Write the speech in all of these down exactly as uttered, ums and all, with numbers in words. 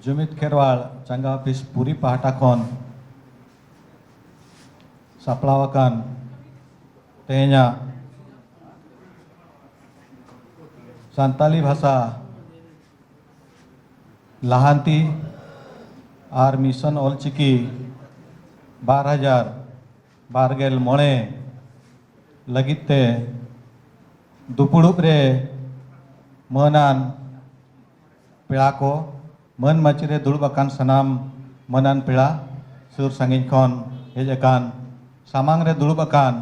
ᱡᱩᱢᱤᱫ ᱠᱷᱮᱨᱣᱟᱲ ᱪᱟᱸᱜᱟ ᱚᱯᱷᱤᱥ ᱯᱩᱨᱤ ᱯᱟᱦᱴᱟ ᱠᱷᱚᱱ ᱥᱟᱯᱲᱟᱣ ᱟᱠᱟᱱ ᱛᱮᱦᱮᱧᱟᱜ ᱥᱟᱱᱛᱟᱞᱤ ᱵᱷᱟᱥᱟ ᱞᱟᱦᱟᱱᱛᱤ ᱟᱨ ᱢᱤᱥᱚᱱ ᱚᱞᱪᱤᱠᱤ ᱵᱟᱨ ᱦᱟᱡᱟᱨ ᱵᱟᱨ ᱜᱮᱞ ᱢᱚᱬᱮ ᱞᱟᱹᱜᱤᱫ ᱛᱮ ᱫᱩᱯᱩᱲᱩᱵ ᱨᱮ ᱢᱟᱹᱱᱟᱱ ᱯᱮᱲᱟ ᱠᱚ, ᱢᱟᱹᱱ ᱢᱟᱹᱪᱤ ᱨᱮ ᱫᱩᱲᱩᱵ ᱟᱠᱟᱱ ᱥᱟᱱᱟᱢ ᱢᱟᱹᱱᱟᱱ ᱯᱮᱲᱟ, ᱥᱩᱨ ᱥᱟᱺᱜᱤᱧ ᱠᱷᱚᱱ ᱦᱮᱡ ᱟᱠᱟᱱ, ᱥᱟᱢᱟᱝ ᱨᱮ ᱫᱩᱲᱩᱵ ᱟᱠᱟᱱ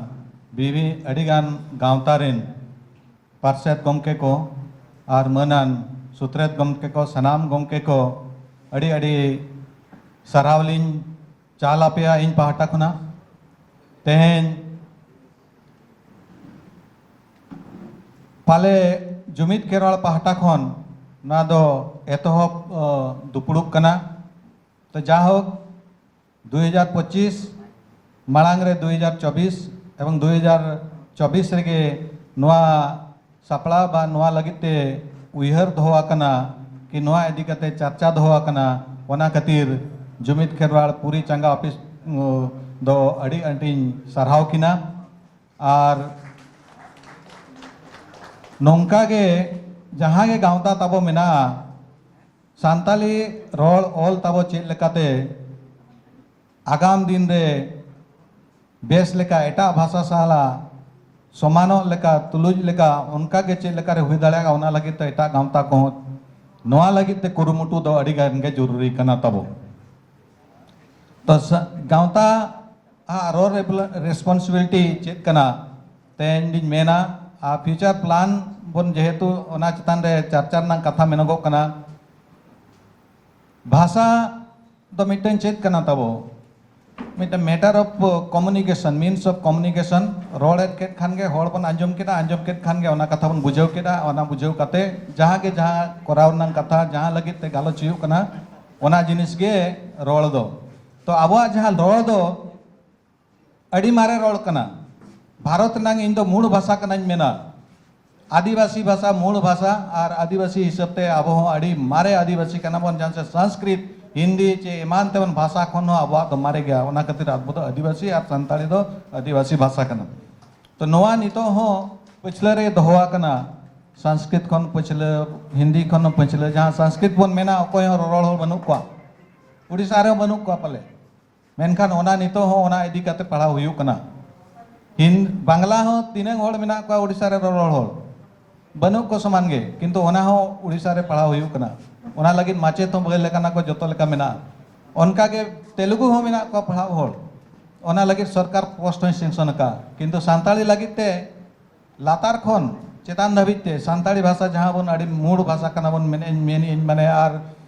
ᱵᱤᱵᱷᱤ ᱟᱹᱰᱤᱜᱟᱱ ᱜᱟᱶᱛᱟ ᱨᱮᱱ ᱯᱟᱨᱥᱮᱛ ᱜᱚᱢᱠᱮ ᱠᱚ ᱟᱨ ᱢᱟᱹᱱᱟᱱ ᱥᱩᱛᱨᱮᱛ ᱜᱚᱢᱠᱮ ᱠᱚ, ᱥᱟᱱᱟᱢ ᱜᱚᱢᱠᱮ ᱠᱚ ᱟᱹᱰᱤ ᱟᱹᱰᱤ ᱥᱟᱨᱦᱟᱣ ᱞᱤᱧ ᱪᱟᱞ ᱟᱯᱮᱭᱟ ᱤᱧ ᱯᱟᱦᱴᱟ ᱠᱷᱚᱱᱟᱜ᱾ ᱛᱮᱦᱮᱧ ᱯᱟᱞᱮ ᱡᱩᱢᱤᱫ ᱠᱷᱮᱨᱣᱟᱲ ᱯᱟᱦᱴᱟ ᱠᱷᱚᱱ ᱱᱚᱣᱟ ᱫᱚ ᱮᱛᱚᱦᱚᱵ, ᱚ, ᱫᱩᱯᱲᱩᱵ ᱠᱟᱱᱟ᱾ ᱛᱚ ᱡᱟᱭᱦᱳᱠ, ᱫᱩ ᱦᱟᱡᱟᱨ ᱯᱚᱸᱪᱤᱥ ᱢᱟᱲᱟᱝ ᱨᱮ ᱫᱩ ᱦᱟᱡᱟᱨ ᱪᱚᱵᱵᱤᱥ ᱮᱵᱚᱝ ᱫᱩ ᱦᱟᱡᱟᱨ ᱪᱚᱵᱵᱤᱥ ᱨᱮᱜᱮ ᱱᱚᱣᱟ ᱥᱟᱯᱲᱟᱣ ᱵᱟ ᱱᱚᱣᱟ ᱞᱟᱹᱜᱤᱫ ᱛᱮ ᱩᱭᱦᱟᱹᱨ ᱫᱚᱦᱚ ᱟᱠᱟᱱᱟ ᱠᱤ ᱱᱚᱣᱟ ᱤᱫᱤ ᱠᱟᱛᱮ ᱪᱟᱨᱪᱟ ᱫᱚᱦᱚ ᱟᱠᱟᱱᱟ, ᱚᱱᱟ ᱠᱷᱟᱹᱛᱤᱨ ᱡᱩᱢᱤᱫ ᱠᱷᱮᱨᱣᱟᱲ ᱯᱩᱨᱤ ᱪᱟᱸᱜᱟ ᱚᱯᱷᱤᱥ, ᱩᱸ, ᱫᱚ ᱟᱹᱰᱤ ᱟᱸᱴᱤᱧ ᱥᱟᱨᱦᱟᱣ ᱠᱤᱱᱟ᱾ ᱟᱨ ᱱᱚᱝᱠᱟ ᱜᱮ ᱡᱟᱦᱟᱸ ᱜᱮ ᱜᱟᱶᱛᱟ ᱛᱟᱵᱚ ᱢᱮᱱᱟᱜᱼᱟ, ᱥᱟᱱᱛᱟᱞᱤ ᱨᱚᱲ ᱚᱞ ᱛᱟᱵᱚ ᱪᱮᱫ ᱞᱮᱠᱟᱛᱮ ᱟᱜᱟᱢ ᱫᱤᱱ ᱨᱮ ᱵᱮᱥ ᱞᱮᱠᱟ ᱮᱴᱟᱜ ᱵᱷᱟᱥᱟ ᱥᱟᱞᱟᱜ ᱥᱚᱢᱟᱱᱚᱜ ᱞᱮᱠᱟ, ᱛᱩᱞᱩᱡ ᱞᱮᱠᱟ, ᱚᱱᱠᱟ ᱜᱮ ᱪᱮᱫ ᱞᱮᱠᱟ ᱨᱮ ᱦᱩᱭ ᱫᱟᱲᱮᱭᱟᱜᱼᱟ, ᱚᱱᱟ ᱞᱟᱹᱜᱤᱫ ᱛᱮ ᱮᱴᱟᱜ ᱜᱟᱶᱛᱟ ᱠᱚᱦᱚᱸ ᱱᱚᱣᱟ ᱞᱟᱹᱜᱤᱫ ᱛᱮ ᱠᱩᱨᱩᱢᱩᱴᱩ ᱫᱚ ᱟᱹᱰᱤ ᱜᱟᱱ ᱜᱮ ᱡᱚᱨᱩᱨᱤ ᱠᱟᱱᱟ ᱛᱟᱵᱚ᱾ ᱛᱚ ᱥᱟ-, ᱜᱟᱶᱛᱟ ᱟᱜ ᱨᱳᱞ ᱨᱮᱥᱯᱚᱱᱥᱤᱵᱤᱞᱤᱴᱤ ᱪᱮᱫ ᱠᱟᱱᱟ, ᱛᱮᱦᱮᱧ ᱞᱤᱧ ᱢᱮᱱᱟ, ᱟᱨ ᱯᱷᱤᱭᱩᱪᱟᱨ ᱯᱞᱟᱱ ᱵᱚᱱ ᱡᱮᱦᱮᱛᱩ ᱚᱱᱟ ᱪᱮᱛᱟᱱ ᱨᱮ ᱪᱟᱨᱪᱟ ᱨᱮᱱᱟᱜ ᱠᱟᱛᱷᱟ ᱢᱮᱱᱚᱜᱚᱜ ᱠᱟᱱᱟ, ᱵᱷᱟᱥᱟ ᱫᱚ ᱢᱤᱫᱴᱮᱱ ᱪᱮᱫ ᱠᱟᱱᱟ ᱛᱟᱵᱚ? ᱢᱤᱫᱴᱮᱱ matter of communication, means of communication᱾ ᱨᱚᱲ ᱮᱫ ᱠᱮᱫ ᱠᱷᱟᱱ ᱜᱮ ᱦᱚᱲ ᱵᱚᱱ ᱟᱸᱡᱚᱢ ᱠᱮᱫᱟ, ᱟᱸᱡᱚᱢ ᱠᱮᱫ ᱠᱷᱟᱱ ᱜᱮ ᱚᱱᱟ ᱠᱟᱛᱷᱟ ᱵᱚᱱ ᱵᱩᱡᱷᱟᱹᱣ ᱠᱮᱫᱟ, ᱚᱱᱟ ᱵᱩᱡᱷᱟᱹᱣ ᱠᱟᱛᱮ ᱡᱟᱦᱟᱸ ᱜᱮ ᱡᱟᱦᱟᱸ ᱠᱚᱨᱟᱣ ᱨᱮᱱᱟᱜ ᱠᱟᱛᱷᱟ, ᱡᱟᱦᱟᱸ ᱞᱟᱹᱜᱤᱫ ᱛᱮ ᱜᱟᱞᱚᱪ ᱦᱩᱭᱩᱜ ᱠᱟᱱᱟ, ᱚᱱᱟ ᱡᱤᱱᱤᱥ ᱜᱮ ᱨᱚᱲ ᱫᱚ᱾ ᱛᱚ ᱟᱵᱚᱣᱟᱜ ᱡᱟᱦᱟᱸ ᱨᱚᱲ ᱫᱚ ᱟᱹᱰᱤ ᱢᱟᱨᱮ ᱨᱚᱲ ᱠᱟᱱᱟ᱾ ᱵᱷᱟᱨᱚᱛ ᱨᱮᱱᱟᱝ ᱤᱧ ᱫᱚ ᱢᱩᱲ ᱵᱷᱟᱥᱟ ᱠᱟᱱᱟᱧ ᱢᱮᱱᱟ᱾ ᱟᱹᱫᱤᱵᱟᱹᱥᱤ ᱵᱷᱟᱥᱟ, ᱢᱩᱞ ᱵᱷᱟᱥᱟ, ᱟᱨ ᱟᱹᱫᱤᱵᱟᱹᱥᱤ ᱦᱤᱥᱟᱹᱵ ᱛᱮ ᱟᱵᱚ ᱦᱚᱸ ᱟᱹᱰᱤ ᱢᱟᱨᱮ ᱟᱹᱫᱤᱵᱟᱹᱥᱤ ᱠᱟᱱᱟ ᱵᱚᱱ, ᱡᱟᱦᱟᱸ ᱥᱮ ᱥᱚᱝᱥᱠᱨᱤᱛ, ᱦᱤᱱᱫᱤ ᱪᱮ ᱮᱢᱟᱱ ᱛᱮᱢᱟᱱ ᱵᱷᱟᱥᱟ ᱠᱷᱚᱱ ᱦᱚᱸ ᱟᱵᱚᱣᱟᱜ ᱫᱚ ᱢᱟᱨᱮ ᱜᱮᱭᱟ᱾ ᱚᱱᱟ ᱠᱷᱟᱹᱛᱤᱨ ᱟᱵᱚ ᱫᱚ ᱟᱹᱫᱤᱵᱟᱹᱥᱤ ᱟᱨ ᱥᱟᱱᱛᱟᱲᱤ ᱫᱚ ᱟᱹᱫᱤᱵᱟᱹᱥᱤ ᱵᱷᱟᱥᱟ ᱠᱟᱱᱟ᱾ ᱛᱚ ᱱᱚᱣᱟ ᱱᱤᱛᱚᱜ ᱦᱚᱸ ᱯᱟᱹᱪᱷᱞᱟᱹ ᱨᱮ ᱫᱚᱦᱚ ᱟᱠᱟᱱᱟ, ᱥᱚᱝᱥᱠᱨᱤᱛ ᱠᱷᱚᱱ ᱯᱟᱹᱪᱷᱞᱟᱹ, ᱦᱤᱱᱫᱤ ᱠᱷᱚᱱ ᱦᱚᱸ ᱯᱟᱹᱪᱷᱞᱟᱹ, ᱡᱟᱦᱟᱸ ᱥᱚᱝᱥᱠᱨᱤᱛ ᱵᱚᱱ ᱢᱮᱱᱟ ᱚᱠᱚᱭ ᱦᱚᱸ ᱨᱚᱨᱚᱲ ᱦᱚᱲ ᱵᱟᱹᱱᱩᱜ ᱠᱚᱣᱟ, ᱩᱲᱤᱥᱥᱟ ᱨᱮᱦᱚᱸ ᱵᱟᱹᱱᱩᱜ ᱠᱚᱣᱟ ᱯᱟᱞᱮ᱾ ᱢᱮᱱᱠᱷᱟᱱ ᱚᱱᱟ ᱱᱤᱛᱚᱜ ᱦᱚᱸ ᱚᱱᱟ ᱤᱫᱤ ᱠᱟᱛᱮ ᱯᱟᱲᱦᱟᱣ ᱦᱩᱭᱩᱜ ᱠᱟᱱᱟ᱾ ᱦᱤᱱ-, ᱵᱟᱝᱞᱟ ᱦᱚᱸ ᱛᱤᱱᱟᱹᱝ ᱦᱚᱲ ᱢᱮᱱᱟᱜ ᱠᱚᱣᱟ ᱩᱲᱤᱥᱥᱟ ᱨᱮ ᱨᱚᱨᱚᱲ ᱦᱚᱲ? ᱵᱟᱹᱱᱩᱜ ᱠᱚ ᱥᱚᱢᱟᱱ ᱜᱮ, ᱠᱤᱱᱛᱩ ᱚᱱᱟ ᱦᱚᱸ ᱩᱲᱤᱥᱥᱟ ᱨᱮ ᱯᱟᱲᱦᱟᱣ ᱦᱩᱭᱩᱜ ᱠᱟᱱᱟ᱾ ᱚᱱᱟ ᱞᱟᱹᱜᱤᱫ ᱢᱟᱪᱮᱫ ᱦᱚᱸ ᱵᱷᱟᱹᱜᱤ ᱞᱮᱠᱟᱱᱟᱜ ᱠᱚ ᱡᱚᱛᱚ ᱞᱮᱠᱟ ᱢᱮᱱᱟᱜᱼᱟ᱾ ᱚᱱᱠᱟ ᱜᱮ ᱛᱮᱞᱮᱜᱩ ᱦᱚᱸ ᱢᱮᱱᱟᱜ ᱠᱚᱣᱟ ᱯᱟᱲᱦᱟᱣ ᱦᱚᱲ, ᱚᱱᱟ ᱞᱟᱹᱜᱤᱫ ᱥᱚᱨᱠᱟᱨ ᱯᱳᱥᱴ ᱦᱚᱸᱭ ᱥᱮᱝᱥᱚᱱ ᱟᱠᱟᱫᱼᱟ, ᱠᱤᱱᱛᱩ ᱥᱟᱱᱛᱟᱲᱤ ᱞᱟᱹᱜᱤᱫ ᱛᱮ ᱞᱟᱛᱟᱨ ᱠᱷᱚᱱ ᱪᱮᱛᱟᱱ ᱫᱷᱟᱹᱵᱤᱡ ᱛᱮ ᱥᱟᱱᱛᱟᱲᱤ ᱵᱷᱟᱥᱟ ᱡᱟᱦᱟᱸ ᱵᱚᱱ ᱟᱹᱰᱤ ᱢᱩᱲ ᱵᱷᱟᱥᱟ ᱠᱟᱱᱟ ᱵᱚᱱ ᱢᱮᱱᱮᱫ, ᱢᱮᱱᱮᱫ ᱢᱟᱱᱮ, ᱟᱨ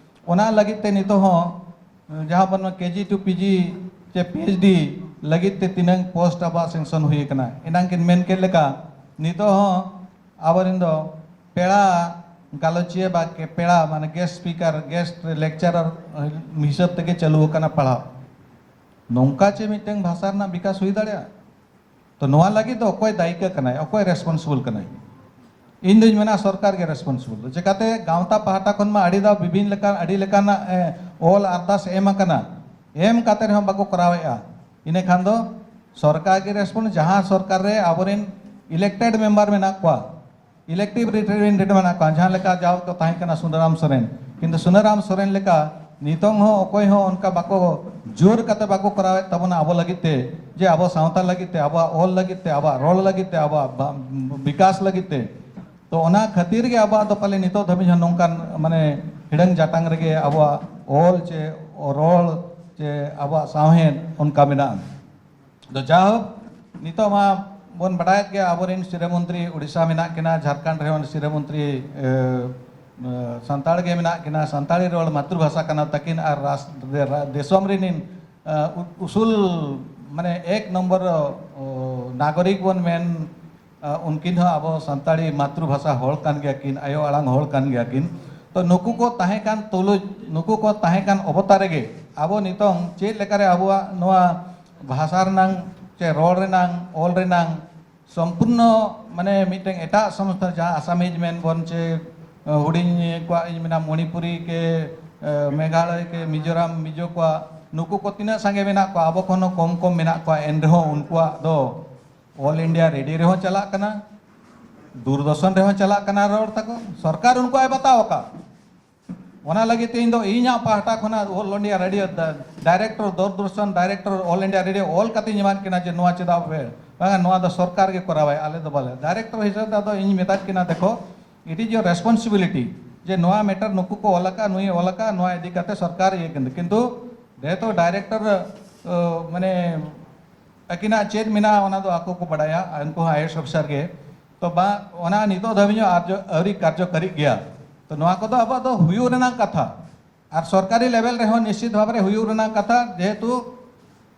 ᱚᱱᱟ ᱞᱟᱹᱜᱤᱫ ᱛᱮ ᱱᱤᱛᱚᱜ ᱦᱚᱸ ᱡᱟᱦᱟᱸ ᱵᱚᱱ ᱠᱮ ᱡᱤ ᱴᱩ ᱯᱤ ᱡᱤ ᱪᱮ ᱯᱤ ᱮᱭᱤᱪ ᱰᱤ ᱞᱟᱹᱜᱤᱫ ᱛᱮ ᱛᱤᱱᱟᱹᱝ ᱯᱳᱥᱴ ᱟᱵᱚᱣᱟᱜ ᱥᱮᱝᱥᱚᱱ ᱦᱩᱭ ᱟᱠᱟᱱᱟ᱾ ᱮᱱᱟᱝ ᱠᱤᱱ ᱢᱮᱱ ᱠᱮᱫ ᱞᱮᱠᱟ, ᱱᱤᱛᱚᱜ ᱦᱚᱸ ᱟᱵᱚᱨᱮᱱ ᱫᱚ ᱯᱮᱲᱟ ᱜᱟᱞᱚᱪᱤᱭᱟᱹ ᱵᱟ ᱠᱮ-, ᱯᱮᱲᱟ ᱢᱟᱱᱮ ᱜᱮᱥᱴ ᱥᱯᱤᱠᱟᱨ, ᱜᱮᱥᱴ ᱞᱮᱠᱪᱟᱨᱟᱨ ᱦᱤᱥᱟᱹᱵ ᱛᱮᱜᱮ ᱪᱟᱹᱞᱩ ᱟᱠᱟᱱᱟ ᱯᱟᱲᱦᱟᱣ᱾ ᱱᱚᱝᱠᱟ ᱪᱮ ᱢᱤᱫᱴᱟᱝ ᱵᱷᱟᱥᱟ ᱨᱮᱱᱟᱜ ᱵᱤᱠᱟᱥ ᱦᱩᱭ ᱫᱟᱲᱮᱭᱟᱜᱼᱟ? ᱛᱚ ᱱᱚᱣᱟ ᱞᱟᱹᱜᱤᱫ ᱫᱚ ᱚᱠᱚᱭ ᱫᱟᱭᱤᱠᱟ ᱠᱟᱱᱟᱭ, ᱚᱠᱚᱭ ᱨᱮᱥᱯᱚᱱᱥᱤᱵᱚᱞ ᱠᱟᱱᱟᱭ? ᱤᱧ ᱫᱩᱧ ᱢᱮᱱᱟ ᱥᱚᱨᱠᱟᱨ ᱜᱮ ᱨᱮᱥᱯᱚᱱᱥᱤᱵᱚᱞ᱾ ᱪᱮᱠᱟᱛᱮ ᱜᱟᱶᱛᱟ ᱯᱟᱦᱴᱟ ᱠᱷᱚᱱ ᱢᱟ ᱟᱹᱰᱤ ᱫᱷᱟᱣ ᱵᱤᱵᱷᱤᱱ ᱞᱮᱠᱟᱱ, ᱟᱹᱰᱤ ᱞᱮᱠᱟᱱᱟᱜ, ᱮ, ᱚᱞ ᱟᱨᱫᱟᱥ ᱮᱢ ᱟᱠᱟᱱᱟ, ᱮᱢ ᱠᱟᱛᱮ ᱨᱮᱦᱚᱸ ᱵᱟᱠᱚ ᱠᱚᱨᱟᱣᱮᱫᱼᱟ᱾ ᱤᱱᱟᱹ ᱠᱷᱟᱱ ᱫᱚ ᱥᱚᱨᱠᱟᱨ ᱜᱮ ᱨᱮᱥᱯᱚᱱᱥ, ᱡᱟᱦᱟᱸ ᱥᱚᱨᱠᱟᱨ ᱨᱮ ᱟᱵᱚᱨᱮᱱ ᱤᱞᱮᱠᱴᱮᱰ ᱢᱮᱢᱵᱟᱨ ᱢᱮᱱᱟᱜ ᱠᱚᱣᱟ, ᱤᱞᱮᱠᱴᱤᱵᱷ ᱨᱤᱯᱨᱮᱡᱮᱱᱴᱮᱴᱤᱵᱷ ᱢᱮᱱᱟᱜ ᱠᱚᱣᱟ, ᱡᱟᱦᱟᱸ ᱞᱮᱠᱟ ᱡᱟᱣ ᱠᱚ ᱛᱟᱦᱮᱸ ᱠᱟᱱᱟ ᱥᱩᱱᱟᱨᱟᱢ ᱥᱚᱨᱮᱱ, ᱠᱤᱱᱛᱩ ᱥᱩᱱᱟᱨᱟᱢ ᱥᱚᱨᱮᱱ ᱞᱮᱠᱟ ᱱᱤᱛᱚᱝ ᱦᱚᱸ ᱚᱠᱚᱭ ᱦᱚᱸ ᱚᱱᱠᱟ ᱵᱟᱠᱚ ᱡᱳᱨ ᱠᱟᱛᱮ ᱵᱟᱠᱚ ᱠᱚᱨᱟᱣᱮᱫ ᱛᱟᱵᱚᱱᱟ ᱟᱵᱚ ᱞᱟᱹᱜᱤᱫ ᱛᱮ, ᱡᱮ ᱟᱵᱚ ᱥᱟᱶᱛᱟ ᱞᱟᱹᱜᱤᱫ ᱛᱮ, ᱟᱵᱚᱣᱟᱜ ᱚᱞ ᱞᱟᱹᱜᱤᱫ ᱛᱮ, ᱟᱵᱚᱣᱟᱜ ᱨᱚᱲ ᱞᱟᱹᱜᱤᱫ ᱛᱮ, ᱟᱵᱚᱣᱟᱜ ᱵᱟ-, ᱵᱤᱠᱟᱥ ᱞᱟᱹᱜᱤᱫ ᱛᱮ᱾ ᱛᱚ ᱚᱱᱟ ᱠᱷᱟᱹᱛᱤᱨ ᱜᱮ ᱟᱵᱚᱣᱟᱜ ᱫᱚ ᱯᱟᱞᱮ ᱱᱤᱛᱚᱜ ᱫᱷᱟᱹᱵᱤᱡ ᱦᱚᱸ ᱱᱚᱝᱠᱟᱱ ᱢᱟᱱᱮ ᱦᱤᱲᱟᱹᱝ ᱡᱟᱴᱟᱝ ᱨᱮᱜᱮ ᱟᱵᱚᱣᱟᱜ ᱚᱞ ᱪᱮ ᱨᱚᱲ ᱪᱮ ᱟᱵᱚᱣᱟᱜ ᱥᱟᱶᱦᱮᱫ ᱚᱱᱠᱟ ᱢᱮᱱᱟᱜᱼᱟ᱾ ᱟᱫᱚ ᱡᱟᱭᱦᱳᱠ, ᱱᱤᱛᱚᱜ ᱢᱟ ᱵᱚᱱ ᱵᱟᱰᱟᱭᱮᱫ ᱜᱮᱭᱟ, ᱟᱵᱚᱨᱮᱱ ᱥᱤᱨᱟᱹ ᱢᱚᱱᱛᱨᱤ ᱩᱲᱤᱥᱥᱟ ᱢᱮᱱᱟᱜ ᱠᱤᱱᱟ, ᱡᱷᱟᱲᱠᱷᱚᱸᱰ ᱨᱮᱦᱚᱸ ᱥᱤᱨᱟᱹ ᱢᱚᱱᱛᱨᱤ, ᱮ, ᱮ, ᱥᱟᱱᱛᱟᱲ ᱜᱮ ᱢᱮᱱᱟᱜ ᱠᱤᱱᱟ, ᱥᱟᱱᱛᱟᱲᱤ ᱨᱚᱲ ᱢᱟᱛᱨᱤ ᱵᱷᱟᱥᱟ ᱠᱟᱱᱟ ᱛᱟᱹᱠᱤᱱ, ᱟᱨ ᱨᱟᱥ-, ᱫᱮ-, ᱨᱟ-, ᱫᱤᱥᱚᱢ ᱨᱤᱱ, ᱮ, ᱩ-, ᱩᱥᱩᱞ, ᱢᱟᱱᱮ ᱮᱠ ᱱᱚᱢᱵᱚᱨ, ᱚ, ᱱᱟᱜᱚᱨᱤᱠ ᱵᱚᱱ ᱢᱮᱱ, ᱟ, ᱩᱱᱠᱤᱱ ᱦᱚᱸ ᱟᱵᱚ ᱥᱟᱱᱛᱟᱲᱤ ᱢᱟᱛᱨᱤ ᱵᱷᱟᱥᱟ ᱦᱚᱲ ᱠᱟᱱ ᱜᱮᱭᱟ ᱠᱤᱱ, ᱟᱭᱳ ᱟᱲᱟᱝ ᱦᱚᱲ ᱠᱟᱱ ᱜᱮᱭᱟ ᱠᱤᱱ᱾ ᱛᱚ ᱱᱩᱠᱩ ᱠᱚ ᱛᱟᱦᱮᱸ ᱠᱟᱱ ᱛᱩᱞᱩᱡ, ᱱᱩᱠᱩ ᱠᱚ ᱛᱟᱦᱮᱸ ᱠᱟᱱ ᱚᱵᱚᱛᱟ ᱨᱮᱜᱮ ᱟᱵᱚ ᱱᱤᱛᱚᱝ ᱪᱮᱫ ᱞᱮᱠᱟᱨᱮ ᱟᱵᱚᱣᱟᱜ ᱱᱚᱣᱟ ᱵᱷᱟᱥᱟ ᱨᱮᱱᱟᱝ ᱪᱮ ᱨᱚᱲ ᱨᱮᱱᱟᱝ, ᱚᱞ ᱨᱮᱱᱟᱝ, ᱥᱚᱢᱯᱩᱨᱱᱚ ᱢᱟᱱᱮ ᱢᱤᱫᱴᱮᱱ ᱮᱴᱟᱜ ᱥᱚᱝᱥᱛᱷᱟ, ᱡᱟᱦᱟᱸ ᱟᱥᱟᱢᱤᱡ ᱢᱮᱱ ᱵᱚᱱ ᱪᱮ ᱦᱩᱰᱤᱧ ᱠᱚᱣᱟᱜ ᱤᱧ ᱢᱮᱱᱟ, ᱢᱚᱱᱤᱯᱩᱨᱤ ᱠᱮ ᱢᱮᱜᱷᱟᱞᱚᱭ ᱠᱮ ᱢᱤᱡᱳᱨᱟᱢ ᱢᱤᱡᱳ ᱠᱚᱣᱟᱜ, ᱱᱩᱠᱩ ᱠᱚ ᱛᱤᱱᱟᱹᱜ ᱥᱟᱸᱜᱮ ᱢᱮᱱᱟᱜ ᱠᱚᱣᱟ, ᱟᱵᱚ ᱠᱷᱚᱱ ᱦᱚᱸ ᱠᱚᱢ ᱠᱚᱢ ᱢᱮᱱᱟᱜ ᱠᱚᱣᱟ, ᱮᱱ ᱨᱮᱦᱚᱸ ᱩᱱᱠᱩᱣᱟᱜ ᱫᱚ ᱚᱞ ᱤᱱᱰᱤᱭᱟ ᱨᱮᱰᱤᱭᱳ ᱨᱮᱦᱚᱸ ᱪᱟᱞᱟᱜ ᱠᱟᱱᱟ, ᱫᱩᱨᱫᱚᱨᱥᱚᱱ ᱨᱮᱦᱚᱸ ᱪᱟᱞᱟᱜ ᱠᱟᱱᱟ ᱨᱚᱲ ᱛᱟᱠᱚ, ᱥᱚᱨᱠᱟᱨ ᱩᱱᱠᱩᱣᱟᱜ ᱮ ᱵᱟᱛᱟᱣ ᱟᱠᱟᱫ᱾ ᱚᱱᱟ ᱞᱟᱹᱜᱤᱫ ᱛᱮ ᱤᱧ ᱫᱚ ᱤᱧᱟᱹᱜ ᱯᱟᱦᱴᱟ ᱠᱷᱚᱱᱟᱜ all India radio director Doordarshan director all India radio ᱚᱞ ᱠᱟᱛᱮᱧ ᱮᱢᱟᱫ ᱠᱤᱱᱟ ᱡᱮ ᱱᱚᱣᱟ ᱪᱮᱫᱟᱜ ᱯᱮ ᱵᱟᱝᱟ, ᱱᱚᱣᱟ ᱫᱚ ᱥᱚᱨᱠᱟᱨ ᱜᱮ ᱠᱚᱨᱟᱣᱟᱭ, ᱟᱞᱮ ᱫᱚ ᱵᱟᱞᱮ᱾ ᱰᱟᱭᱨᱮᱠᱴᱚᱨ ᱦᱤᱥᱟᱹᱵ ᱛᱮ ᱟᱫᱚ ᱤᱧ ᱢᱮᱛᱟᱫ ᱠᱤᱱᱟ, ᱫᱮᱠᱷᱚ, it is your responsibility ᱡᱮ ᱱᱚᱣᱟ ᱢᱮᱴᱟᱨ ᱱᱩᱠᱩ ᱠᱚ ᱚᱞ ᱟᱠᱟᱫ, ᱱᱩᱭ ᱚᱞ ᱟᱠᱟᱫ, ᱱᱚᱣᱟ ᱤᱫᱤ ᱠᱟᱛᱮ ᱥᱚᱨᱠᱟᱨ ᱤᱭᱟᱹ ᱠᱤᱱ᱾ ᱠᱤᱱᱛᱩ ᱡᱮᱦᱮᱛᱩ ᱰᱟᱭᱨᱮᱠᱴᱚᱨ ᱢᱟᱱᱮ ᱟᱹᱠᱤᱱᱟᱜ ᱪᱮᱫ ᱢᱮᱱᱟᱜᱼᱟ ᱚᱱᱟ ᱫᱚ ᱟᱠᱚ ᱠᱚ ᱵᱟᱲᱟᱭᱟ, ᱩᱱᱠᱩ ᱦᱚᱸ ᱟᱭᱮᱥ ᱚᱯᱷᱤᱥᱟᱨ ᱜᱮ᱾ ᱛᱚ ᱵᱟ, ᱚᱱᱟ ᱱᱤᱛᱚᱜ ᱫᱷᱟᱹᱵᱤᱡ ᱦᱚᱸ ᱟᱨᱡᱚ ᱟᱹᱣᱨᱤ ᱠᱟᱨᱡᱚᱠᱟᱨᱤᱜ ᱜᱮᱭᱟ᱾ ᱛᱚ ᱱᱚᱣᱟ ᱠᱚᱫᱚ ᱟᱵᱚᱣᱟᱜ ᱫᱚ ᱦᱩᱭᱩᱜ ᱨᱮᱱᱟᱜ ᱠᱟᱛᱷᱟ, ᱟᱨ ᱥᱚᱨᱠᱟᱨᱤ ᱞᱮᱵᱮᱞ ᱨᱮᱦᱚᱸ ᱱᱤᱥᱪᱤᱛ ᱵᱷᱟᱵᱽ ᱨᱮ ᱦᱩᱭᱩᱜ ᱨᱮᱱᱟᱜ ᱠᱟᱛᱷᱟ, ᱡᱮᱦᱮᱛᱩ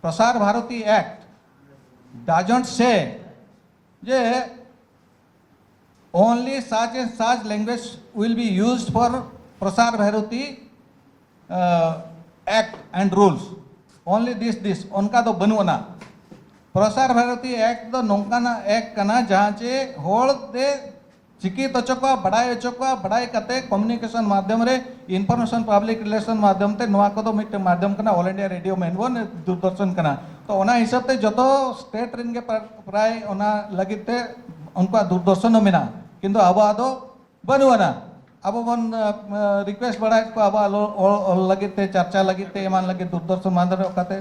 ᱯᱨᱚᱥᱟᱨ ᱵᱷᱟᱨᱚᱛᱤ ᱮᱠᱴ doesn't say ᱡᱮ only such and such language will be used for Prasar Bharati act and rules, only this this, ᱚᱱᱠᱟ ᱫᱚ ᱵᱟᱹᱱᱩᱜ ᱟᱱᱟ᱾ ᱯᱨᱚᱥᱟᱨ ᱵᱷᱟᱨᱚᱛᱤ ᱮᱠᱴ ᱫᱚ ᱱᱚᱝᱠᱟᱱᱟᱜ ᱮᱠᱴ ᱠᱟᱱᱟ ᱡᱟᱦᱟᱸ ᱪᱮ ᱦᱚᱲ ᱛᱮ ᱪᱤᱠᱤᱛ ᱦᱚᱪᱚ ᱠᱚᱣᱟ, ᱵᱟᱲᱟᱭ ᱦᱚᱪᱚ ᱠᱚᱣᱟ, ᱵᱟᱲᱟᱭ ᱠᱟᱛᱮ ᱠᱚᱢᱤᱭᱩᱱᱤᱠᱮᱥᱚᱱ ᱢᱟᱫᱽᱫᱷᱚᱢ ᱨᱮ, ᱤᱱᱯᱷᱚᱨᱢᱮᱥᱚᱱ ᱯᱟᱵᱽᱞᱤᱠ ᱨᱤᱞᱮᱥᱚᱱ ᱢᱟᱫᱽᱫᱷᱚᱢ ᱛᱮ ᱱᱚᱣᱟ ᱠᱚᱫᱚ ᱢᱤᱫᱴᱮᱱ ᱢᱟᱫᱽᱫᱷᱚᱢ ᱠᱟᱱᱟ, ᱚᱞ ᱤᱱᱰᱤᱭᱟ ᱨᱮᱰᱤᱭᱳ ᱢᱮᱱ ᱵᱚᱱ, ᱫᱩᱨᱫᱚᱨᱥᱚᱱ ᱠᱟᱱᱟ᱾ ᱛᱚ ᱚᱱᱟ ᱦᱤᱥᱟᱹᱵ ᱛᱮ ᱡᱚᱛᱚ ᱥᱴᱮᱴ ᱨᱮᱱ ᱜᱮ ᱯᱨᱟ- ᱯᱨᱟᱭ ᱚᱱᱟ ᱞᱟᱹᱜᱤᱫ ᱛᱮ ᱩᱱᱠᱩᱣᱟᱜ ᱫᱩᱨᱫᱚᱨᱥᱚᱱ ᱦᱚᱸ ᱢᱮᱱᱟᱜᱼᱟ, ᱠᱤᱱᱛᱩ ᱟᱵᱚᱣᱟᱜ ᱫᱚ ᱵᱟᱹᱱᱩᱜ ᱟᱱᱟ᱾ ᱟᱵᱚ ᱵᱚᱱ ᱨᱤᱠᱩᱭᱮᱥᱴ ᱵᱟᱲᱟᱭᱮᱫ ᱠᱚᱣᱟ ᱟᱵᱚᱣᱟᱜ ᱚᱞ, ᱚᱞ, ᱚᱞ ᱞᱟᱹᱜᱤᱫ ᱛᱮ, ᱪᱟᱨᱪᱟ ᱞᱟᱹᱜᱤᱫ ᱛᱮ, ᱮᱢᱟᱱ ᱞᱟᱹᱜᱤᱫ ᱫᱩᱨᱫᱚᱨᱥᱚᱱ ᱢᱟᱫᱽᱫᱷᱚᱢ ᱨᱮ ᱚᱠᱟᱛᱮ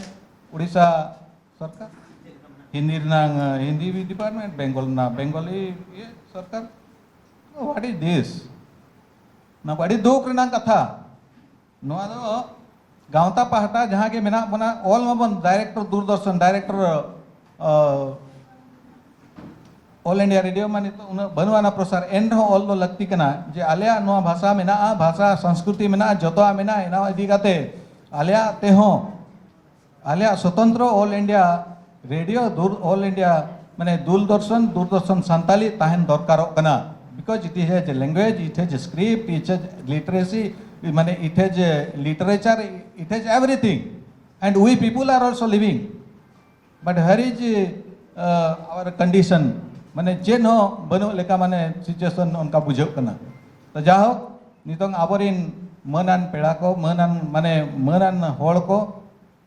ᱩᱲᱤᱥᱥᱟ ᱥᱚᱨᱠᱟᱨ, ᱦᱤᱱᱫᱤ ᱨᱮᱱᱟᱜ ᱦᱤᱱᱫᱤ ᱰᱤᱯᱟᱨᱴᱢᱮᱱᱴ, ᱵᱮᱝᱜᱚᱞ ᱨᱮᱱᱟᱜ ᱵᱮᱝᱜᱚᱞᱤ ᱤᱭᱟᱹ ᱥᱚᱨᱠᱟᱨ᱾ What is this? ᱱᱚᱣᱟ ᱠᱚ ᱟᱹᱰᱤ ᱫᱩᱠ ᱨᱮᱱᱟᱜ ᱠᱟᱛᱷᱟ᱾ ᱱᱚᱣᱟ ᱫᱚ ᱜᱟᱶᱛᱟ ᱯᱟᱦᱴᱟ ᱡᱟᱦᱟᱸ ᱜᱮ ᱢᱮᱱᱟᱜ ᱵᱚᱱᱟ, ᱚᱞ ᱢᱟᱵᱚᱱ director Doordarshan, director all India radio ᱢᱟ ᱱᱤᱛᱚᱜ ᱩᱱᱟᱹᱜ ᱵᱟᱹᱱᱩᱜ ᱟᱱᱟ ᱯᱨᱚᱥᱟᱨ, ᱮᱱ ᱨᱮᱦᱚᱸ ᱚᱞ ᱫᱚ ᱞᱟᱹᱠᱛᱤ ᱠᱟᱱᱟ ᱡᱮ ᱟᱞᱮᱭᱟᱜ ᱱᱚᱣᱟ ᱵᱷᱟᱥᱟ ᱢᱮᱱᱟᱜᱼᱟ, ᱵᱷᱟᱥᱟ ᱥᱚᱝᱥᱠᱨᱤᱛᱤ ᱢᱮᱱᱟᱜᱼᱟ, ᱡᱚᱛᱚᱣᱟᱜ ᱢᱮᱱᱟᱜᱼᱟ, ᱚᱱᱟ ᱤᱫᱤ ᱠᱟᱛᱮ ᱟᱞᱮᱭᱟᱜ ᱛᱮᱦᱚᱸ, ᱟᱞᱮᱭᱟᱜ ᱥᱚᱛᱚᱱᱛᱨᱚ ᱚᱞ ᱤᱱᱰᱤᱭᱟ ᱨᱮᱰᱤᱭᱳ, ᱫᱩᱨ ᱚᱞ ᱤᱱᱰᱤᱭᱟ ᱢᱟᱱᱮ ᱫᱩᱨᱫᱚᱨᱥᱚᱱ, ᱫᱩᱨᱫᱚᱨᱥᱚᱱ ᱥᱟᱱᱛᱟᱞᱤ ᱛᱟᱦᱮᱱ ᱫᱚᱨᱠᱟᱨᱚᱜ ᱠᱟᱱᱟ, because it is a language, it is a script, it is literacy, ᱢᱟᱱᱮ it is a literature, it is everything, and we people are also living. But here is, R condition, ᱢᱟᱱᱮ ᱪᱮᱫ ᱦᱚᱸ ᱵᱟᱹᱱᱩᱜ ᱞᱮᱠᱟ, ᱢᱟᱱᱮ ᱥᱤᱪᱩᱭᱮᱥᱚᱱ ᱚᱱᱠᱟ ᱵᱩᱡᱷᱟᱹᱜ ᱠᱟᱱᱟ᱾ ᱛᱚ ᱡᱟᱭᱦᱳᱠ, ᱱᱤᱛᱚᱝ ᱟᱵᱚᱨᱤᱱ ᱢᱟᱹᱱᱟᱱ ᱯᱮᱲᱟ ᱠᱚ, ᱢᱟᱹᱱᱟᱱ, ᱢᱟᱱᱮ ᱢᱟᱹᱱᱟᱱ ᱦᱚᱲ ᱠᱚ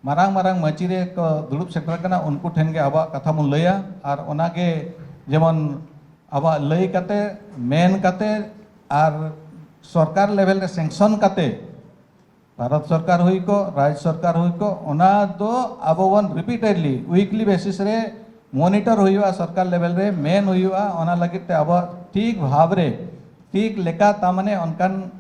ᱢᱟᱨᱟᱝ ᱢᱟᱨᱟᱝ ᱢᱟᱹᱪᱤ ᱨᱮ ᱠᱚ ᱫᱩᱲᱩᱵ ᱥᱮᱴᱮᱨ ᱟᱠᱟᱱᱟ, ᱩᱱᱠᱩ ᱴᱷᱮᱱ ᱜᱮ ᱟᱵᱚᱣᱟᱜ ᱠᱟᱛᱷᱟ ᱵᱚᱱ ᱞᱟᱹᱭᱟ᱾ ᱟᱨ ᱚᱱᱟᱜᱮ ᱡᱮᱢᱚᱱ ᱟᱵᱚᱣᱟᱜ ᱞᱟᱹᱭ ᱠᱟᱛᱮ, ᱢᱮᱱ ᱠᱟᱛᱮ, ᱟᱨ ᱥᱚᱨᱠᱟᱨ ᱞᱮᱵᱮᱞ ᱨᱮ ᱥᱮᱝᱥᱚᱱ ᱠᱟᱛᱮ, ᱵᱷᱟᱨᱚᱛ ᱥᱚᱨᱠᱟᱨ ᱦᱩᱭ ᱠᱚᱜ, ᱨᱟᱡᱽ ᱥᱚᱨᱠᱟᱨ ᱦᱩᱭ ᱠᱚᱜ, ᱚᱱᱟ ᱫᱚ ᱟᱵᱚ ᱵᱚᱱ ᱨᱤᱯᱤᱴᱮᱰᱞᱤ ᱩᱭᱤᱠᱞᱤ ᱵᱮᱥᱤᱥ ᱨᱮ ᱢᱚᱱᱤᱴᱚᱨ ᱦᱩᱭᱩᱜᱼᱟ, ᱥᱚᱨᱠᱟᱨ ᱞᱮᱵᱮᱞ ᱨᱮ ᱢᱮᱱ ᱦᱩᱭᱩᱜᱼᱟ᱾ ᱚᱱᱟ ᱞᱟᱹᱜᱤᱫ ᱛᱮ ᱟᱵᱚᱣᱟᱜ ᱴᱷᱤᱠ ᱵᱷᱟᱵᱽ ᱨᱮ, ᱴᱷᱤᱠ ᱞᱮᱠᱟ, ᱛᱟ ᱢᱟᱱᱮ ᱚᱱᱠᱟᱱ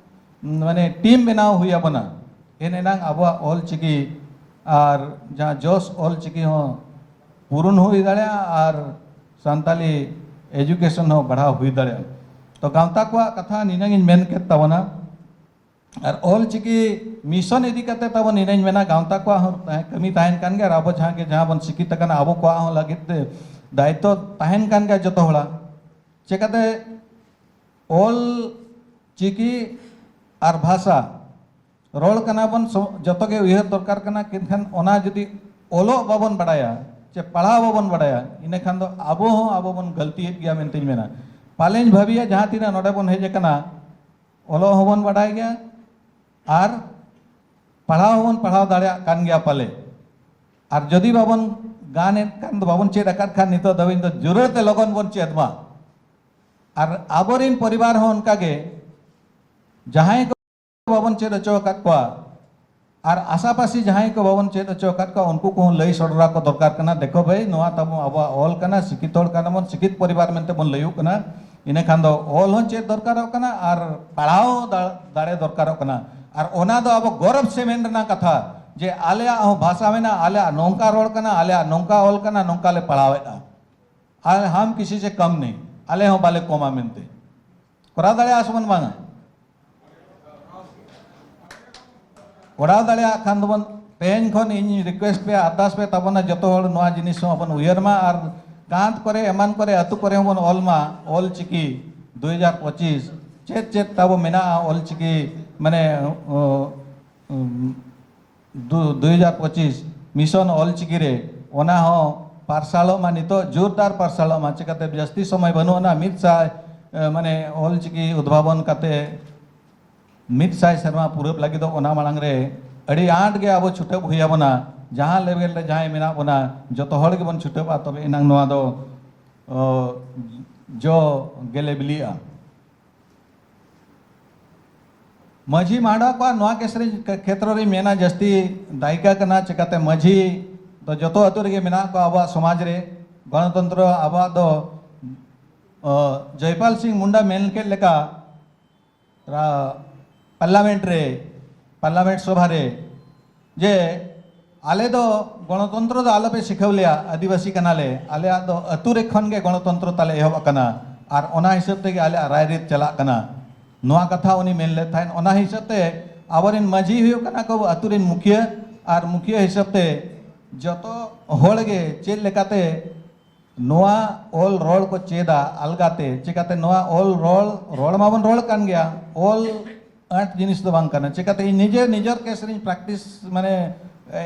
ᱢᱟᱱᱮ ᱴᱤᱢ ᱵᱮᱱᱟᱣ ᱦᱩᱭ ᱟᱵᱚᱱᱟ᱾ ᱮᱱ ᱮᱱᱟᱝ ᱟᱵᱚᱣᱟᱜ ᱚᱞ ᱪᱤᱠᱤ ᱟᱨ ᱡᱟᱦᱟᱸ ᱡᱚᱥ ᱚᱞ ᱪᱤᱠᱤ ᱦᱚᱸ ᱯᱩᱨᱩᱱ ᱦᱩᱭ ᱫᱟᱲᱮᱭᱟᱜᱼᱟ ᱟᱨ ᱥᱟᱱᱛᱟᱞᱤ ᱮᱡᱩᱠᱮᱥᱚᱱ ᱦᱚᱸ ᱵᱟᱲᱦᱟᱣ ᱦᱩᱭ ᱫᱟᱲᱮᱭᱟᱜᱼᱟ᱾ ᱛᱚ ᱜᱟᱶᱛᱟ ᱠᱚᱣᱟᱜ ᱠᱟᱛᱷᱟ ᱱᱤᱱᱟᱹᱝ ᱤᱧ ᱢᱮᱱ ᱠᱮᱫ ᱛᱟᱵᱚᱱᱟ᱾ ᱟᱨ ᱚᱞ ᱪᱤᱠᱤ ᱢᱤᱥᱚᱱ ᱤᱫᱤ ᱠᱟᱛᱮ ᱛᱟᱵᱚᱱ ᱱᱤᱱᱟᱹᱧ ᱢᱮᱱᱟ, ᱜᱟᱶᱛᱟ ᱠᱚᱣᱟᱜ ᱦᱚᱸ ᱛᱟᱦᱮᱸ, ᱠᱟᱹᱢᱤ ᱛᱟᱦᱮᱱ ᱠᱟᱱ ᱜᱮᱭᱟ᱾ ᱟᱨ ᱟᱵᱚ ᱡᱟᱦᱟᱸ ᱜᱮ, ᱡᱟᱦᱟᱸ ᱵᱚᱱ ᱥᱤᱠᱷᱤᱛ ᱟᱠᱟᱱᱟ, ᱟᱵᱚ ᱠᱚᱣᱟᱜ ᱦᱚᱸ ᱞᱟᱹᱜᱤᱫ ᱛᱮ ᱫᱟᱭᱤᱛᱛᱚ ᱛᱟᱦᱮᱱ ᱠᱟᱱ ᱜᱮᱭᱟ ᱡᱚᱛᱚ ᱦᱚᱲᱟᱜ᱾ ᱪᱮᱠᱟᱛᱮ ᱚᱞ ᱪᱤᱠᱤ ᱟᱨ ᱵᱷᱟᱥᱟ ᱨᱚᱲ ᱠᱟᱱᱟ ᱵᱚᱱ, ᱥᱚ-, ᱡᱚᱛᱚ ᱜᱮ ᱩᱭᱦᱟᱹᱨ ᱫᱚᱨᱠᱟᱨ ᱠᱟᱱᱟ, ᱢᱮᱱᱠᱷᱟᱱ ᱚᱱᱟ ᱡᱩᱫᱤ ᱚᱞᱚᱜ ᱵᱟᱵᱚᱱ ᱵᱟᱲᱟᱭᱟ ᱪᱮ ᱯᱟᱲᱦᱟᱣ ᱵᱟᱵᱚᱱ ᱵᱟᱲᱟᱭᱟ, ᱤᱱᱟᱹ ᱠᱷᱟᱱ ᱫᱚ ᱟᱵᱚ ᱦᱚᱸ ᱟᱵᱚ ᱵᱚᱱ ᱜᱟᱹᱞᱛᱤᱭᱮᱫ ᱜᱮᱭᱟ ᱢᱮᱱᱛᱮᱧ ᱢᱮᱱᱟ᱾ ᱯᱟᱞᱮᱧ ᱵᱷᱟᱹᱵᱤᱭᱟ, ᱡᱟᱦᱟᱸ ᱛᱤᱱᱟᱹᱜ ᱱᱚᱰᱮ ᱵᱚᱱ ᱦᱮᱡ ᱟᱠᱟᱱᱟ, ᱚᱞᱚᱜ ᱦᱚᱸᱵᱚᱱ ᱵᱟᱰᱟᱭ ᱜᱮᱭᱟ ᱟᱨ ᱯᱟᱲᱦᱟᱣ ᱦᱚᱸᱵᱚᱱ ᱯᱟᱲᱦᱟᱣ ᱫᱟᱲᱮᱭᱟᱜ ᱠᱟᱱ ᱜᱮᱭᱟ ᱯᱟᱞᱮ᱾ ᱟᱨ ᱡᱩᱫᱤ ᱵᱟᱵᱚᱱ ᱜᱟᱱᱮᱫ ᱠᱷᱟᱱ ᱫᱚ, ᱵᱟᱵᱚᱱ ᱪᱮᱫ ᱟᱠᱟᱫ ᱠᱷᱟᱱ, ᱱᱤᱛᱚᱜ ᱫᱷᱟᱹᱵᱤᱡ ᱫᱚ ᱡᱳᱨ ᱛᱮ ᱞᱚᱜᱚᱱ ᱵᱚᱱ ᱪᱮᱫ ᱢᱟ᱾ ᱟᱨ ᱟᱵᱚᱨᱤᱱ ᱯᱚᱨᱤᱵᱟᱨ ᱦᱚᱸ ᱚᱱᱠᱟ ᱜᱮ, ᱡᱟᱦᱟᱸᱭ ᱠᱚ ᱵᱟᱵᱚᱱ ᱪᱮᱫ ᱦᱚᱪᱚ ᱟᱠᱟᱫ ᱠᱚᱣᱟ, ᱟᱨ ᱟᱥᱟᱯᱟᱥᱤ ᱡᱟᱦᱟᱸᱭ ᱠᱚ ᱵᱟᱵᱚᱱ ᱪᱮᱫ ᱦᱚᱪᱚ ᱟᱠᱟᱫ ᱠᱚᱣᱟ, ᱩᱱᱠᱩ ᱠᱚᱦᱚᱸ ᱞᱟᱹᱭ ᱥᱚᱫᱚᱨ ᱟᱠᱚ ᱫᱚᱨᱠᱟᱨ ᱠᱟᱱᱟ, "ᱫᱮᱠᱷᱚ ᱵᱷᱟᱹᱭ, ᱱᱚᱣᱟ ᱛᱟᱵᱚ ᱟᱵᱚᱣᱟᱜ ᱚᱞ ᱠᱟᱱᱟ, ᱥᱤᱠᱷᱤᱛ ᱦᱚᱲ ᱠᱟᱱᱟ ᱵᱚᱱ, ᱥᱤᱠᱷᱤᱛ ᱯᱚᱨᱤᱵᱟᱨ ᱢᱮᱱᱛᱮ ᱵᱚᱱ ᱞᱟᱹᱭᱩᱜ ᱠᱟᱱᱟ", ᱤᱱᱟᱹ ᱠᱷᱟᱱ ᱫᱚ ᱚᱞ ᱦᱚᱸ ᱪᱮᱫ ᱫᱚᱨᱠᱟᱨᱚᱜ ᱠᱟᱱᱟ ᱟᱨ ᱯᱟᱲᱦᱟᱣ ᱫᱟ-, ᱫᱟᱲᱮ ᱫᱚᱨᱠᱟᱨᱚᱜ ᱠᱟᱱᱟ᱾ ᱟᱨ ᱚᱱᱟ ᱫᱚ ᱟᱵᱚ ᱜᱚᱨᱚᱵᱽ ᱥᱮ ᱢᱮᱱ ᱨᱮᱱᱟᱜ ᱠᱟᱛᱷᱟ ᱡᱮ ᱟᱞᱮᱭᱟᱜ ᱦᱚᱸ ᱵᱷᱟᱥᱟ ᱢᱮᱱᱟᱜᱼᱟ, ᱟᱞᱮᱭᱟᱜ ᱱᱚᱝᱠᱟ ᱨᱚᱲ ᱠᱟᱱᱟ, ᱟᱞᱮᱭᱟᱜ ᱱᱚᱝᱠᱟ ᱚᱞ ᱠᱟᱱᱟ, ᱱᱚᱝᱠᱟ ᱞᱮ ᱯᱟᱲᱦᱟᱣᱮᱫᱼᱟ᱾ ᱟᱨ ᱦᱟᱢ ᱠᱤᱥᱤ ᱥᱮ ᱠᱟᱢ ᱱᱮᱦᱤ, ᱟᱞᱮ ᱦᱚᱸ ᱵᱟᱞᱮ ᱠᱚᱢᱟ ᱢᱮᱱᱛᱮ᱾ ᱠᱚᱨᱟᱣ ᱫᱟᱲᱮᱭᱟᱜᱼᱟ ᱥᱮ ᱵᱚᱱ ᱵᱟᱝᱟ? ᱠᱚᱨᱟᱣ ᱫᱟᱲᱮᱭᱟᱜ ᱠᱷᱟᱱ ᱫᱚᱵᱚᱱ, ᱛᱮᱦᱮᱧ ᱠᱷᱚᱱ ᱤᱧ ᱨᱤᱠᱩᱭᱮᱥᱴ ᱯᱮ, ᱟᱨᱫᱟᱥ ᱯᱮ ᱛᱟᱵᱚᱱᱟ, ᱡᱚᱛᱚ ᱦᱚᱲ ᱱᱚᱣᱟ ᱡᱤᱱᱤᱥ ᱦᱚᱸ ᱵᱚᱱ ᱩᱭᱦᱟᱹᱨ ᱢᱟ ᱟᱨ ᱠᱟᱸᱛ ᱠᱚᱨᱮ, ᱮᱢᱟᱱ ᱠᱚᱨᱮ, ᱟᱹᱛᱩ ᱠᱚᱨᱮ ᱦᱚᱸ ᱵᱚᱱ ᱚᱞ ᱢᱟ, ᱚᱞ ᱪᱤᱠᱤ ᱫᱩ ᱦᱟᱡᱟᱨ ᱯᱚᱸᱪᱤᱥ ᱪᱮᱫ ᱪᱮᱫ ᱛᱟᱵᱚ ᱢᱮᱱᱟᱜᱼᱟ, ᱚᱞ ᱪᱤᱠᱤ ᱢᱟᱱᱮ, ᱚ, ᱩᱢ, ᱫᱩ-, ᱫᱩ ᱦᱟᱡᱟᱨ ᱯᱚᱸᱪᱤᱥ ᱢᱤᱥᱚᱱ ᱚᱞ ᱪᱤᱠᱤ ᱨᱮ, ᱚᱱᱟ ᱦᱚᱸ ᱯᱟᱨᱥᱟᱞᱚᱜ ᱢᱟ, ᱱᱤᱛᱚᱜ ᱡᱳᱨᱫᱟᱨ ᱯᱟᱨᱥᱟᱞᱚᱜ ᱢᱟ᱾ ᱪᱤᱠᱟᱹᱛᱮ ᱡᱟᱹᱥᱛᱤ ᱥᱚᱢᱚᱭ ᱵᱟᱹᱱᱩᱜ ᱟᱱᱟ᱾ ᱢᱤᱫ ᱥᱟᱭ, ᱮ, ᱢᱟᱱᱮ ᱚᱞᱪᱤᱠᱤ ᱩᱫᱵᱷᱟᱵᱚᱱ ᱠᱟᱛᱮ ᱢᱤᱫ ᱥᱟᱭ ᱥᱮᱨᱢᱟ ᱯᱩᱨᱟᱹᱣ ᱞᱟᱹᱜᱤᱫᱚᱜ, ᱚᱱᱟ ᱢᱟᱲᱟᱝ ᱨᱮ ᱟᱹᱰᱤ ᱟᱸᱴ ᱜᱮ ᱟᱵᱚ ᱪᱷᱩᱴᱟᱹᱣ ᱦᱩᱭ ᱟᱵᱚᱱᱟ᱾ ᱡᱟᱦᱟᱸ ᱞᱮᱵᱮᱞ ᱨᱮ ᱡᱟᱦᱟᱸᱭ ᱢᱮᱱᱟᱜ ᱵᱚᱱᱟ, ᱡᱚᱛᱚ ᱦᱚᱲ ᱜᱮᱵᱚᱱ ᱪᱷᱩᱴᱟᱹᱣᱼᱟ, ᱛᱚᱵᱮ ᱮᱱᱟᱝ ᱱᱚᱣᱟ ᱫᱚ, ᱚ, ᱡᱚ ᱜᱮᱞᱮ ᱵᱤᱞᱤᱜᱼᱟ᱾ ᱢᱟᱹᱡᱷᱤ ᱢᱟᱰᱣᱟ ᱠᱚᱣᱟᱜ ᱱᱚᱣᱟ ᱠᱮᱥ ᱨᱮ ᱠᱷᱮᱛᱨᱚ ᱨᱮᱧ ᱢᱮᱱᱟ, ᱡᱟᱹᱥᱛᱤ ᱫᱟᱭᱤᱠᱟ ᱠᱟᱱᱟ᱾ ᱪᱤᱠᱟᱹᱛᱮ ᱢᱟᱹᱡᱷᱤ ᱫᱚ ᱡᱚᱛᱚ ᱟᱹᱛᱩ ᱨᱮᱜᱮ ᱢᱮᱱᱟᱜ ᱠᱚᱣᱟ ᱟᱵᱚᱣᱟᱜ ᱥᱚᱢᱟᱡᱽ ᱨᱮ᱾ ᱜᱚᱱᱚᱛᱚᱱᱛᱨᱚ ᱟᱵᱚᱣᱟᱜ ᱫᱚ, ᱚ, ᱡᱚᱭᱯᱟᱞ ᱥᱤᱝ ᱢᱩᱱᱰᱟ ᱢᱮᱱ ᱠᱮᱫ ᱞᱮᱠᱟ, ᱯᱟᱨᱞᱟᱢᱮᱱᱴ ᱨᱮ, ᱯᱟᱨᱞᱟᱢᱮᱱᱴ ᱥᱚᱵᱷᱟ ᱨᱮ, ᱡᱮ ᱟᱞᱮ ᱫᱚ ᱜᱚᱱᱚᱛᱚᱱᱛᱨᱚ ᱫᱚ ᱟᱞᱚᱯᱮ ᱥᱤᱠᱷᱟᱹᱣ ᱞᱮᱭᱟ, ᱟᱹᱫᱤᱵᱟᱹᱥᱤ ᱠᱟᱱᱟᱞᱮ, ᱟᱞᱮᱭᱟᱜ ᱫᱚ ᱟᱹᱛᱩ ᱨᱮ ᱠᱷᱚᱱ ᱜᱮ ᱜᱚᱱᱚᱛᱚᱱᱛᱨᱚ ᱛᱟᱞᱮ ᱮᱦᱚᱵ ᱟᱠᱟᱱᱟ, ᱟᱨ ᱚᱱᱟ ᱦᱤᱥᱟᱹᱵ ᱛᱮᱜᱮ ᱟᱞᱮᱭᱟᱜ ᱨᱟᱭᱨᱤᱛ ᱪᱟᱞᱟᱜ ᱠᱟᱱᱟ᱾ ᱱᱚᱣᱟ ᱠᱟᱛᱷᱟ ᱩᱱᱤ ᱢᱮᱱ ᱞᱮᱫ ᱛᱟᱦᱮᱸᱫ᱾ ᱚᱱᱟ ᱦᱤᱥᱟᱹᱵ ᱛᱮ ᱟᱵᱚᱨᱮᱱ ᱢᱟᱹᱡᱷᱤ ᱦᱩᱭᱩᱜ ᱠᱟᱱᱟ ᱠᱚ ᱟᱹᱛᱩ ᱨᱮᱱ ᱢᱩᱠᱷᱤᱭᱟᱹ, ᱟᱨ ᱢᱩᱠᱷᱤᱭᱟᱹ ᱦᱤᱥᱟᱹᱵ ᱛᱮ ᱡᱚᱛᱚ ᱦᱚᱲ ᱜᱮ ᱪᱮᱫ ᱞᱮᱠᱟᱛᱮ ᱱᱚᱣᱟ ᱚᱞ ᱨᱚᱲ ᱠᱚ ᱪᱮᱫᱟ ᱟᱞᱜᱟᱛᱮ᱾ ᱪᱤᱠᱟᱹᱛᱮ ᱱᱚᱣᱟ ᱚᱞ ᱨᱚᱲ, ᱨᱚᱲ ᱢᱟᱵᱚᱱ ᱨᱚᱲ ᱠᱟᱱ ᱜᱮᱭᱟ, ᱚᱞ ᱟᱸᱴ ᱡᱤᱱᱤᱥ ᱫᱚ ᱵᱟᱝ ᱠᱟᱱᱟ᱾ ᱪᱤᱠᱟᱹᱛᱮ ᱤᱧ ᱱᱤᱡᱮ ᱱᱤᱡᱮᱨ ᱠᱮᱥ ᱨᱤᱧ ᱯᱨᱮᱠᱴᱤᱥ, ᱢᱟᱱᱮ, ᱮ,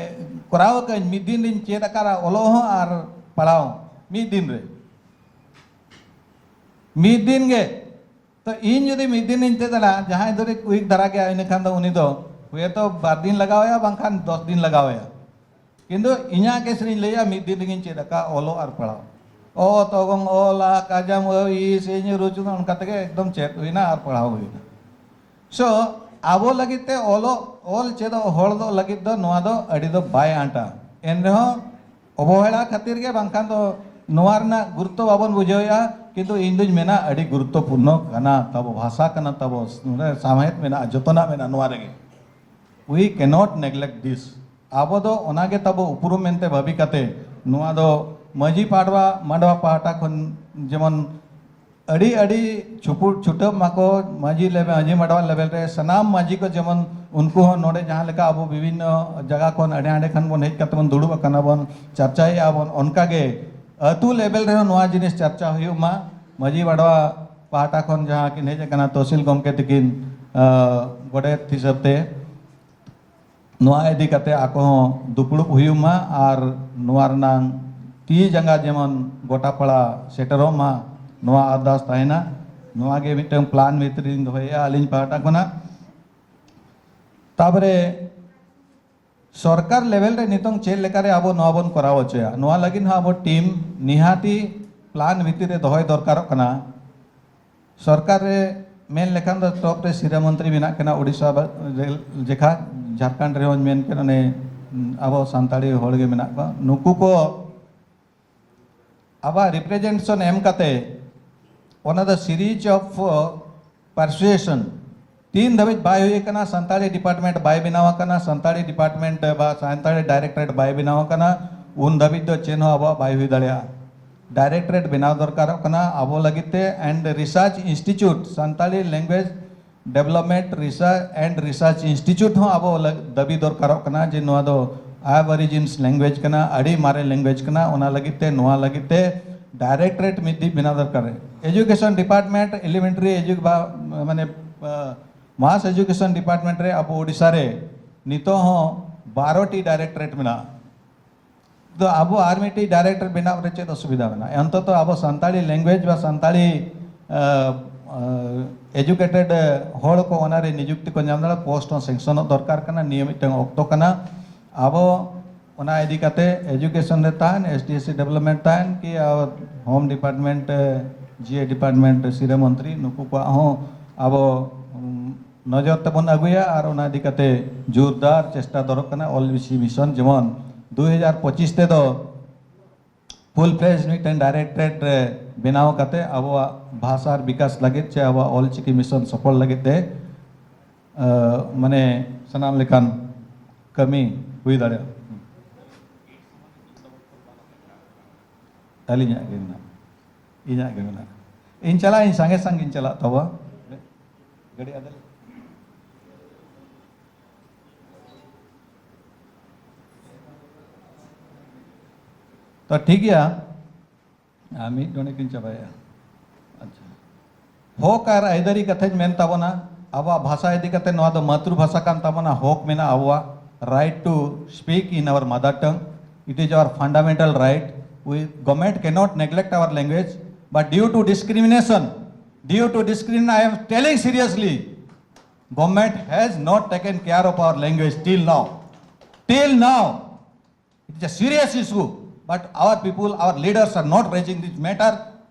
ᱠᱚᱨᱟᱣ ᱟᱠᱟᱫᱟᱹᱧ, ᱢᱤᱫ ᱫᱤᱱ ᱨᱤᱧ ᱪᱮᱫ ᱟᱠᱟᱫᱼᱟ ᱚᱞᱚᱜ ᱦᱚᱸ ᱟᱨ ᱯᱟᱲᱦᱟᱣ ᱦᱚᱸ᱾ ᱢᱤᱫ ᱫᱤᱱ ᱨᱮ, ᱢᱤᱫ ᱫᱤᱱ ᱜᱮ᱾ ᱛᱚ ᱤᱧ ᱡᱩᱫᱤ ᱢᱤᱫ ᱫᱤᱱ ᱤᱧ ᱪᱮᱫ ᱮᱱᱟ, ᱡᱟᱦᱟᱸᱭ ᱫᱷᱚᱨᱮ ᱠᱩᱭᱤᱠ ᱫᱷᱟᱨᱟ ᱜᱮᱭᱟ, ᱤᱱᱟᱹ ᱠᱷᱟᱱ ᱫᱚ ᱩᱱᱤ ᱫᱚ ᱦᱚᱭᱛᱚ ᱵᱟᱨ ᱫᱤᱱ ᱞᱟᱜᱟᱣ ᱟᱭᱟ, ᱵᱟᱝᱠᱷᱟᱱ ᱫᱚᱥ ᱫᱤᱱ ᱞᱟᱜᱟᱣ ᱟᱭᱟ᱾ ᱠᱤᱱᱛᱩ ᱤᱧᱟᱹᱜ ᱠᱮᱥ ᱨᱤᱧ ᱞᱟᱹᱭᱟ, ᱢᱤᱫ ᱫᱤᱱ ᱨᱮᱜᱤᱧ ᱪᱮᱫ ᱟᱠᱟᱫ ᱚᱞᱚᱜ ᱟᱨ ᱯᱟᱲᱦᱟᱣ᱾ ᱚ ᱛᱚᱜᱚᱝ ᱚ ᱞᱟ ᱠᱟᱡᱟᱢ ᱟᱹ ᱤ ᱥᱮ ᱧᱩ ᱨᱩᱪᱩ, ᱚᱱᱠᱟ ᱛᱮᱜᱮ ᱮᱠᱫᱚᱢ ᱪᱮᱫ ᱦᱩᱭᱱᱟ ᱟᱨ ᱯᱟᱲᱦᱟᱣ ᱦᱩᱭᱱᱟ᱾ ᱥᱳ, ᱟᱵᱚ ᱞᱟᱹᱜᱤᱫ ᱛᱮ ᱚᱞᱚᱜ, ᱚᱞ ᱪᱮᱫᱚᱜ ᱦᱚᱲ ᱫᱚ ᱞᱟᱹᱜᱤᱫ ᱫᱚ ᱱᱚᱣᱟ ᱫᱚ ᱟᱹᱰᱤ ᱫᱚ ᱵᱟᱭ ᱟᱸᱴᱟ᱾ ᱮᱱ ᱨᱮᱦᱚᱸ ᱚᱵᱚᱦᱮᱲᱟ ᱠᱷᱟᱹᱛᱤᱨ ᱜᱮ, ᱵᱟᱝᱠᱷᱟᱱ ᱫᱚ ᱱᱚᱣᱟ ᱨᱮᱱᱟᱜ ᱜᱩᱨᱩᱛᱛᱚ ᱵᱟᱵᱚᱱ ᱵᱩᱡᱷᱟᱹᱣᱮᱫᱼᱟ᱾ ᱠᱤᱱᱛᱩ ᱤᱧ ᱫᱩᱧ ᱢᱮᱱᱟ ᱟᱹᱰᱤ ᱜᱩᱨᱩᱛᱛᱚᱯᱩᱨᱱᱚ ᱠᱟᱱᱟ, ᱛᱟᱵᱚ ᱵᱷᱟᱥᱟ ᱠᱟᱱᱟ, ᱛᱟᱵᱚ ᱱᱚᱰᱮ ᱥᱟᱶᱦᱮᱫ ᱢᱮᱱᱟᱜᱼᱟ, ᱡᱚᱛᱚᱱᱟᱜ ᱢᱮᱱᱟᱜᱼᱟ ᱱᱚᱣᱟ ᱨᱮᱜᱮ᱾ We cannot neglect this. ᱟᱵᱚ ᱫᱚ ᱚᱱᱟᱜᱮ ᱛᱟᱵᱚ ᱩᱯᱨᱩᱢ ᱢᱮᱱᱛᱮ ᱵᱷᱟᱹᱵᱤ ᱠᱟᱛᱮ ᱱᱚᱣᱟ ᱫᱚ ᱢᱟᱹᱡᱷᱤ ᱯᱟᱰᱣᱟ, ᱢᱟᱰᱣᱟ ᱯᱟᱦᱴᱟ ᱠᱷᱚᱱ ᱡᱮᱢᱚᱱ ᱟᱹᱰᱤ, ᱟᱹᱰᱤ ᱪᱷᱩᱯᱩ-, ᱪᱷᱩᱴᱟᱹᱣ ᱢᱟᱠᱚ ᱢᱟᱹᱡᱷᱤ level, ᱢᱟᱹᱡᱷᱤ ᱢᱟᱰᱣᱟ level ᱨᱮ ᱥᱟᱱᱟᱢ ᱢᱟᱹᱡᱷᱤ ᱠᱚ, ᱡᱮᱢᱚᱱ ᱩᱱᱠᱩ ᱦᱚᱸ ᱱᱚᱰᱮ ᱡᱟᱦᱟᱸ ᱞᱮᱠᱟ ᱟᱵᱚ ᱵᱤᱵᱷᱤᱱᱱᱚ ᱡᱟᱭᱜᱟ ᱠᱷᱚᱱ ᱟᱹᱰᱤ ᱟᱸᱰᱮ ᱠᱷᱚᱱ ᱵᱚᱱ ᱦᱮᱡ ᱠᱟᱛᱮ ᱵᱚᱱ ᱫᱩᱲᱩᱵ ᱟᱠᱟᱱᱟ ᱵᱚᱱ, ᱪᱟᱨᱪᱟᱭᱮᱫᱼᱟ ᱵᱚᱱ, ᱚᱱᱠᱟ ᱜᱮ ᱟᱹᱛᱩ level ᱨᱮᱦᱚᱸ ᱱᱚᱣᱟ ᱡᱤᱱᱤᱥ ᱪᱟᱨᱪᱟ ᱦᱩᱭᱩᱜ ᱢᱟ᱾ ᱢᱟᱹᱡᱷᱤ ᱢᱟᱰᱣᱟ ᱯᱟᱦᱴᱟ ᱠᱷᱚᱱ ᱡᱟᱦᱟᱸ ᱠᱤᱱ ᱦᱮᱡ ᱟᱠᱟᱱᱟ ᱛᱚᱦᱥᱤᱞ ᱜᱚᱢᱠᱮ ᱛᱟᱹᱠᱤᱱ, ᱟᱸ, ᱜᱚᱰᱮᱛ ᱦᱤᱥᱟᱹᱵ ᱛᱮ, ᱱᱚᱣᱟ ᱤᱫᱤ ᱠᱟᱛᱮ ᱟᱠᱚ ᱦᱚᱸ ᱫᱩᱯᱲᱩᱵ ᱦᱩᱭᱩᱜ ᱢᱟ ᱟᱨ ᱱᱚᱣᱟ ᱨᱮᱱᱟᱝ ᱛᱤ ᱡᱟᱸᱜᱟ ᱡᱮᱢᱚᱱ ᱜᱚᱴᱟ ᱯᱟᱲᱟ ᱥᱮᱴᱮᱨᱚᱜ ᱢᱟ, ᱱᱚᱣᱟ ᱟᱨᱫᱟᱥ ᱛᱟᱦᱮᱱᱟ᱾ ᱱᱚᱣᱟ ᱜᱮ ᱢᱤᱫᱴᱟᱝ ᱯᱞᱟᱱ ᱵᱷᱤᱛᱨᱤ ᱨᱤᱧ ᱫᱚᱦᱚᱭᱮᱫᱼᱟ ᱟᱹᱞᱤᱧ ᱯᱟᱦᱴᱟ ᱠᱷᱚᱱᱟᱜ᱾ ᱛᱟᱯᱚᱨᱮ ᱥᱚᱨᱠᱟᱨ ᱞᱮᱵᱮᱞ ᱨᱮ ᱱᱤᱛᱚᱝ ᱪᱮᱫ ᱞᱮᱠᱟᱨᱮ ᱟᱵᱚ ᱱᱚᱣᱟ ᱵᱚᱱ ᱠᱚᱨᱟᱣ ᱦᱚᱪᱚᱭᱟ, ᱱᱚᱣᱟ ᱞᱟᱹᱜᱤᱫ ᱦᱚᱸ ᱟᱵᱚ ᱴᱤᱢ ᱱᱤᱦᱟᱹᱛᱤ ᱯᱞᱟᱱ ᱵᱷᱤᱛᱤᱨ ᱨᱮ ᱫᱚᱦᱚᱭ ᱫᱚᱨᱠᱟᱨᱚᱜ ᱠᱟᱱᱟ᱾ ᱥᱚᱨᱠᱟᱨ ᱨᱮ ᱢᱮᱱ ᱞᱮᱠᱷᱟᱱ ᱫᱚ ᱴᱚᱯ ᱨᱮ ᱥᱤᱨᱟᱹ ᱢᱚᱱᱛᱨᱤ ᱢᱮᱱᱟᱜ ᱠᱤᱱᱟ ᱳᱰᱤᱥᱟ ᱵᱟ-, ᱨᱮ ᱡᱮᱠᱷᱟ, ᱡᱷᱟᱲᱠᱷᱚᱸᱰ ᱨᱮᱦᱚᱸᱧ ᱢᱮᱱ ᱠᱮᱫ, ᱚᱱᱮ ᱟᱵᱚ ᱥᱟᱱᱛᱟᱲᱤ ᱦᱚᱲ ᱜᱮ ᱢᱮᱱᱟᱜ ᱠᱚᱣᱟ᱾ ᱱᱩᱠᱩ ᱠᱚ ᱟᱵᱚᱣᱟᱜ ᱨᱤᱯᱨᱮᱡᱮᱱᱴᱮᱥᱚᱱ ᱮᱢ ᱠᱟᱛᱮ, ᱚᱱᱟ ᱫᱚ ᱥᱤᱨᱤᱡᱽ ᱚᱯᱷ ᱯᱟᱨᱥᱩᱭᱮᱥᱚᱱ, ᱛᱤᱱ ᱫᱷᱟᱹᱵᱤᱡ ᱵᱟᱭ ᱦᱩᱭ ᱟᱠᱟᱱᱟ, ᱥᱟᱱᱛᱟᱲᱤ ᱰᱤᱯᱟᱨᱴᱢᱮᱱᱴ ᱵᱟᱭ ᱵᱮᱱᱟᱣ ᱟᱠᱟᱱᱟ, ᱥᱟᱱᱛᱟᱲᱤ ᱰᱤᱯᱟᱨᱴᱢᱮᱱᱴ ᱵᱟ ᱥᱟᱱᱛᱟᱲᱤ ᱰᱟᱭᱨᱮᱠᱴᱚᱨᱮᱴ ᱵᱟᱭ ᱵᱮᱱᱟᱣ ᱟᱠᱟᱱᱟ, ᱩᱱ ᱫᱷᱟᱹᱵᱤᱡ ᱫᱚ ᱪᱮᱫ ᱦᱚᱸ ᱟᱵᱚᱣᱟᱜ ᱵᱟᱭ ᱦᱩᱭ ᱫᱟᱲᱮᱭᱟᱜᱼᱟ᱾ ᱰᱟᱭᱨᱮᱠᱴᱚᱨᱮᱴ ᱵᱮᱱᱟᱣ ᱫᱚᱨᱠᱟᱨᱚᱜ ᱠᱟᱱᱟ ᱟᱵᱚ ᱞᱟᱹᱜᱤᱫ ᱛᱮ, and research institute, Santali language development research and research institute ᱦᱚᱸ ᱟᱵᱚ ᱞᱟᱹᱜ-, ᱫᱟᱹᱵᱤ ᱫᱚᱨᱠᱟᱨᱚᱜ ᱠᱟᱱᱟ ᱡᱮ ᱱᱚᱣᱟ ᱫᱚ Aborigines language ᱠᱟᱱᱟ, ᱟᱹᱰᱤ ᱢᱟᱨᱮ language ᱠᱟᱱᱟ᱾ ᱚᱱᱟ ᱞᱟᱹᱜᱤᱫ ᱛᱮ, ᱱᱚᱣᱟ ᱞᱟᱹᱜᱤᱫ ᱛᱮ ᱰᱟᱭᱨᱮᱠᱴᱚᱨᱮᱴ ᱢᱤᱫ ᱫᱤᱱ ᱵᱮᱱᱟᱣ ᱫᱚᱨᱠᱟᱨ᱾ ᱮᱡᱩᱠᱮᱥᱚᱱ ᱰᱤᱯᱟᱨᱴᱢᱮᱱᱴ, ᱮᱞᱤᱢᱮᱱᱴᱟᱨᱤ ᱮᱡᱩ-, ᱵᱟ, ᱢᱟᱱᱮ, ᱟ, ᱢᱟᱥ ᱮᱡᱩᱠᱮᱥᱚᱱ ᱰᱤᱯᱟᱨᱴᱢᱮᱱᱴ ᱨᱮ ᱟᱵᱚ ᱳᱰᱤᱥᱟ ᱨᱮ ᱱᱤᱛᱚᱜ ᱦᱚᱸ ᱵᱟᱨᱚ ᱴᱤ ᱰᱟᱭᱨᱮᱠᱴᱚᱨᱮᱴ ᱢᱮᱱᱟᱜᱼᱟ᱾ ᱫᱚ ᱟᱵᱚ ᱟᱨ ᱢᱤᱫᱴᱤᱡ ᱰᱟᱭᱨᱮᱠᱴᱚᱨ ᱵᱮᱱᱟᱣ ᱨᱮ ᱪᱮᱫ ᱚᱥᱩᱵᱤᱫᱷᱟ ᱢᱮᱱᱟᱜᱼᱟ? ᱚᱱᱛᱚᱛᱚ ᱟᱵᱚ ᱥᱟᱱᱛᱟᱲᱤ language ᱵᱟ ᱥᱟᱱᱛᱟᱲᱤ, ᱟ, ᱟ, educated ᱦᱚᱲ ᱠᱚ ᱚᱱᱟ ᱨᱮ ᱱᱤᱡᱩᱠᱛᱤ ᱠᱚ ᱧᱟᱢ ᱫᱟᱲᱮᱭᱟᱜᱼᱟ, ᱯᱳᱥᱴ ᱦᱚᱸ ᱥᱮᱝᱥᱚᱱᱚᱜ ᱫᱚᱨᱠᱟᱨ ᱠᱟᱱᱟ᱾ ᱱᱤᱭᱟᱹ ᱢᱤᱫᱴᱟᱝ ᱚᱠᱛᱚ ᱠᱟᱱᱟ᱾ ᱟᱵᱚ ᱚᱱᱟ ᱤᱫᱤ ᱠᱟᱛᱮ ᱮᱡᱩᱠᱮᱥᱚᱱ ᱨᱮ ᱛᱟᱦᱮᱱ, S D S C development ᱛᱟᱦᱮᱱ ᱠᱤ, ᱟᱨ ᱦᱳᱢ ᱰᱤᱯᱟᱨᱴᱢᱮᱱᱴ, ᱡᱤ ᱮ ᱰᱤᱯᱟᱨᱴᱢᱮᱱᱴ, ᱥᱤᱨᱟᱹ ᱢᱚᱱᱛᱨᱤ, ᱱᱩᱠᱩ ᱠᱚᱣᱟᱜ ᱦᱚᱸ ᱟᱵᱚ, ᱩᱢ, ᱱᱚᱡᱚᱨ ᱛᱮᱵᱚᱱ ᱟᱹᱜᱩᱭᱟ ᱟᱨ ᱚᱱᱟ ᱤᱫᱤ ᱠᱟᱛᱮ ᱡᱳᱨᱫᱟᱨ ᱪᱮᱥᱴᱟ ᱫᱚᱨᱚᱜ ᱠᱟᱱᱟ᱾ ᱚᱞ ᱪᱤᱠᱤ ᱢᱤᱥᱚᱱ ᱡᱮᱢᱚᱱ ᱫᱩ ᱦᱟᱡᱟᱨ ᱯᱚᱸᱪᱤᱥ ᱛᱮᱫᱚ ᱯᱷᱩᱞ ᱯᱷᱞᱮᱡᱽ ᱢᱤᱫᱴᱮᱱ ᱰᱟᱭᱨᱮᱠᱴᱚᱨᱮᱴ ᱨᱮ ᱵᱮᱱᱟᱣ ᱠᱟᱛᱮ ᱟᱵᱚᱣᱟᱜ ᱵᱷᱟᱥᱟ ᱟᱨ ᱵᱤᱠᱟᱥ ᱞᱟᱹᱜᱤᱫ ᱪᱮ ᱟᱵᱚᱣᱟᱜ ᱚᱞ ᱪᱤᱠᱤ ᱢᱤᱥᱚᱱ ᱥᱚᱯᱷᱚᱞ ᱞᱟᱹᱜᱤᱫ ᱛᱮ, ᱟ, ᱢᱟᱱᱮ ᱥᱟᱱᱟᱢ ᱞᱮᱠᱟᱱ ᱠᱟᱹᱢᱤ ᱦᱩᱭ ᱫᱟᱲᱮᱭᱟᱜᱼᱟ᱾ ᱟᱹᱞᱤᱧᱟᱜ ᱜᱮ ᱢᱮᱱᱟᱜᱼᱟ, ᱤᱧᱟᱹᱜ ᱜᱮ ᱢᱮᱱᱟᱜᱼᱟ᱾ ᱤᱧ ᱪᱟᱞᱟᱜ, ᱤᱧ ᱥᱟᱸᱜᱮ ᱥᱟᱸᱜᱮᱧ ᱪᱟᱞᱟᱜ ᱛᱟᱵᱚᱣᱟ᱾ ᱜᱟᱹᱰᱤ ᱟᱫᱮᱨ᱾ ᱛᱚ ᱴᱷᱤᱠ ᱜᱮᱭᱟ, ᱟᱨ ᱢᱤᱫ ᱰᱚᱸᱰᱮᱠ ᱤᱧ ᱪᱟᱵᱟᱭᱟ᱾ ᱟᱪᱪᱷᱟ, ᱦᱚᱠ ᱟᱨ ᱟᱹᱭᱫᱟᱹᱨᱤ ᱠᱟᱛᱷᱟᱧ ᱢᱮᱱ ᱛᱟᱵᱚᱱᱟ᱾ ᱟᱵᱚᱣᱟᱜ ᱵᱷᱟᱥᱟ ᱤᱫᱤ ᱠᱟᱛᱮ ᱱᱚᱣᱟ ᱫᱚ ᱢᱟᱛᱨᱩ ᱵᱷᱟᱥᱟ ᱠᱟᱱ ᱛᱟᱵᱚᱱᱟ, ᱦᱚᱠ ᱢᱮᱱᱟᱜᱼᱟ ᱟᱵᱚᱣᱟᱜ, right to speak in our mother tongue, it is our fundamental right᱾ We, government cannot neglect our language, but due to discrimination, due to discrimination, I am telling seriously, government has not taken care of our language till now. Till now, it is a serious issue, but our people, our leaders are not raising this matter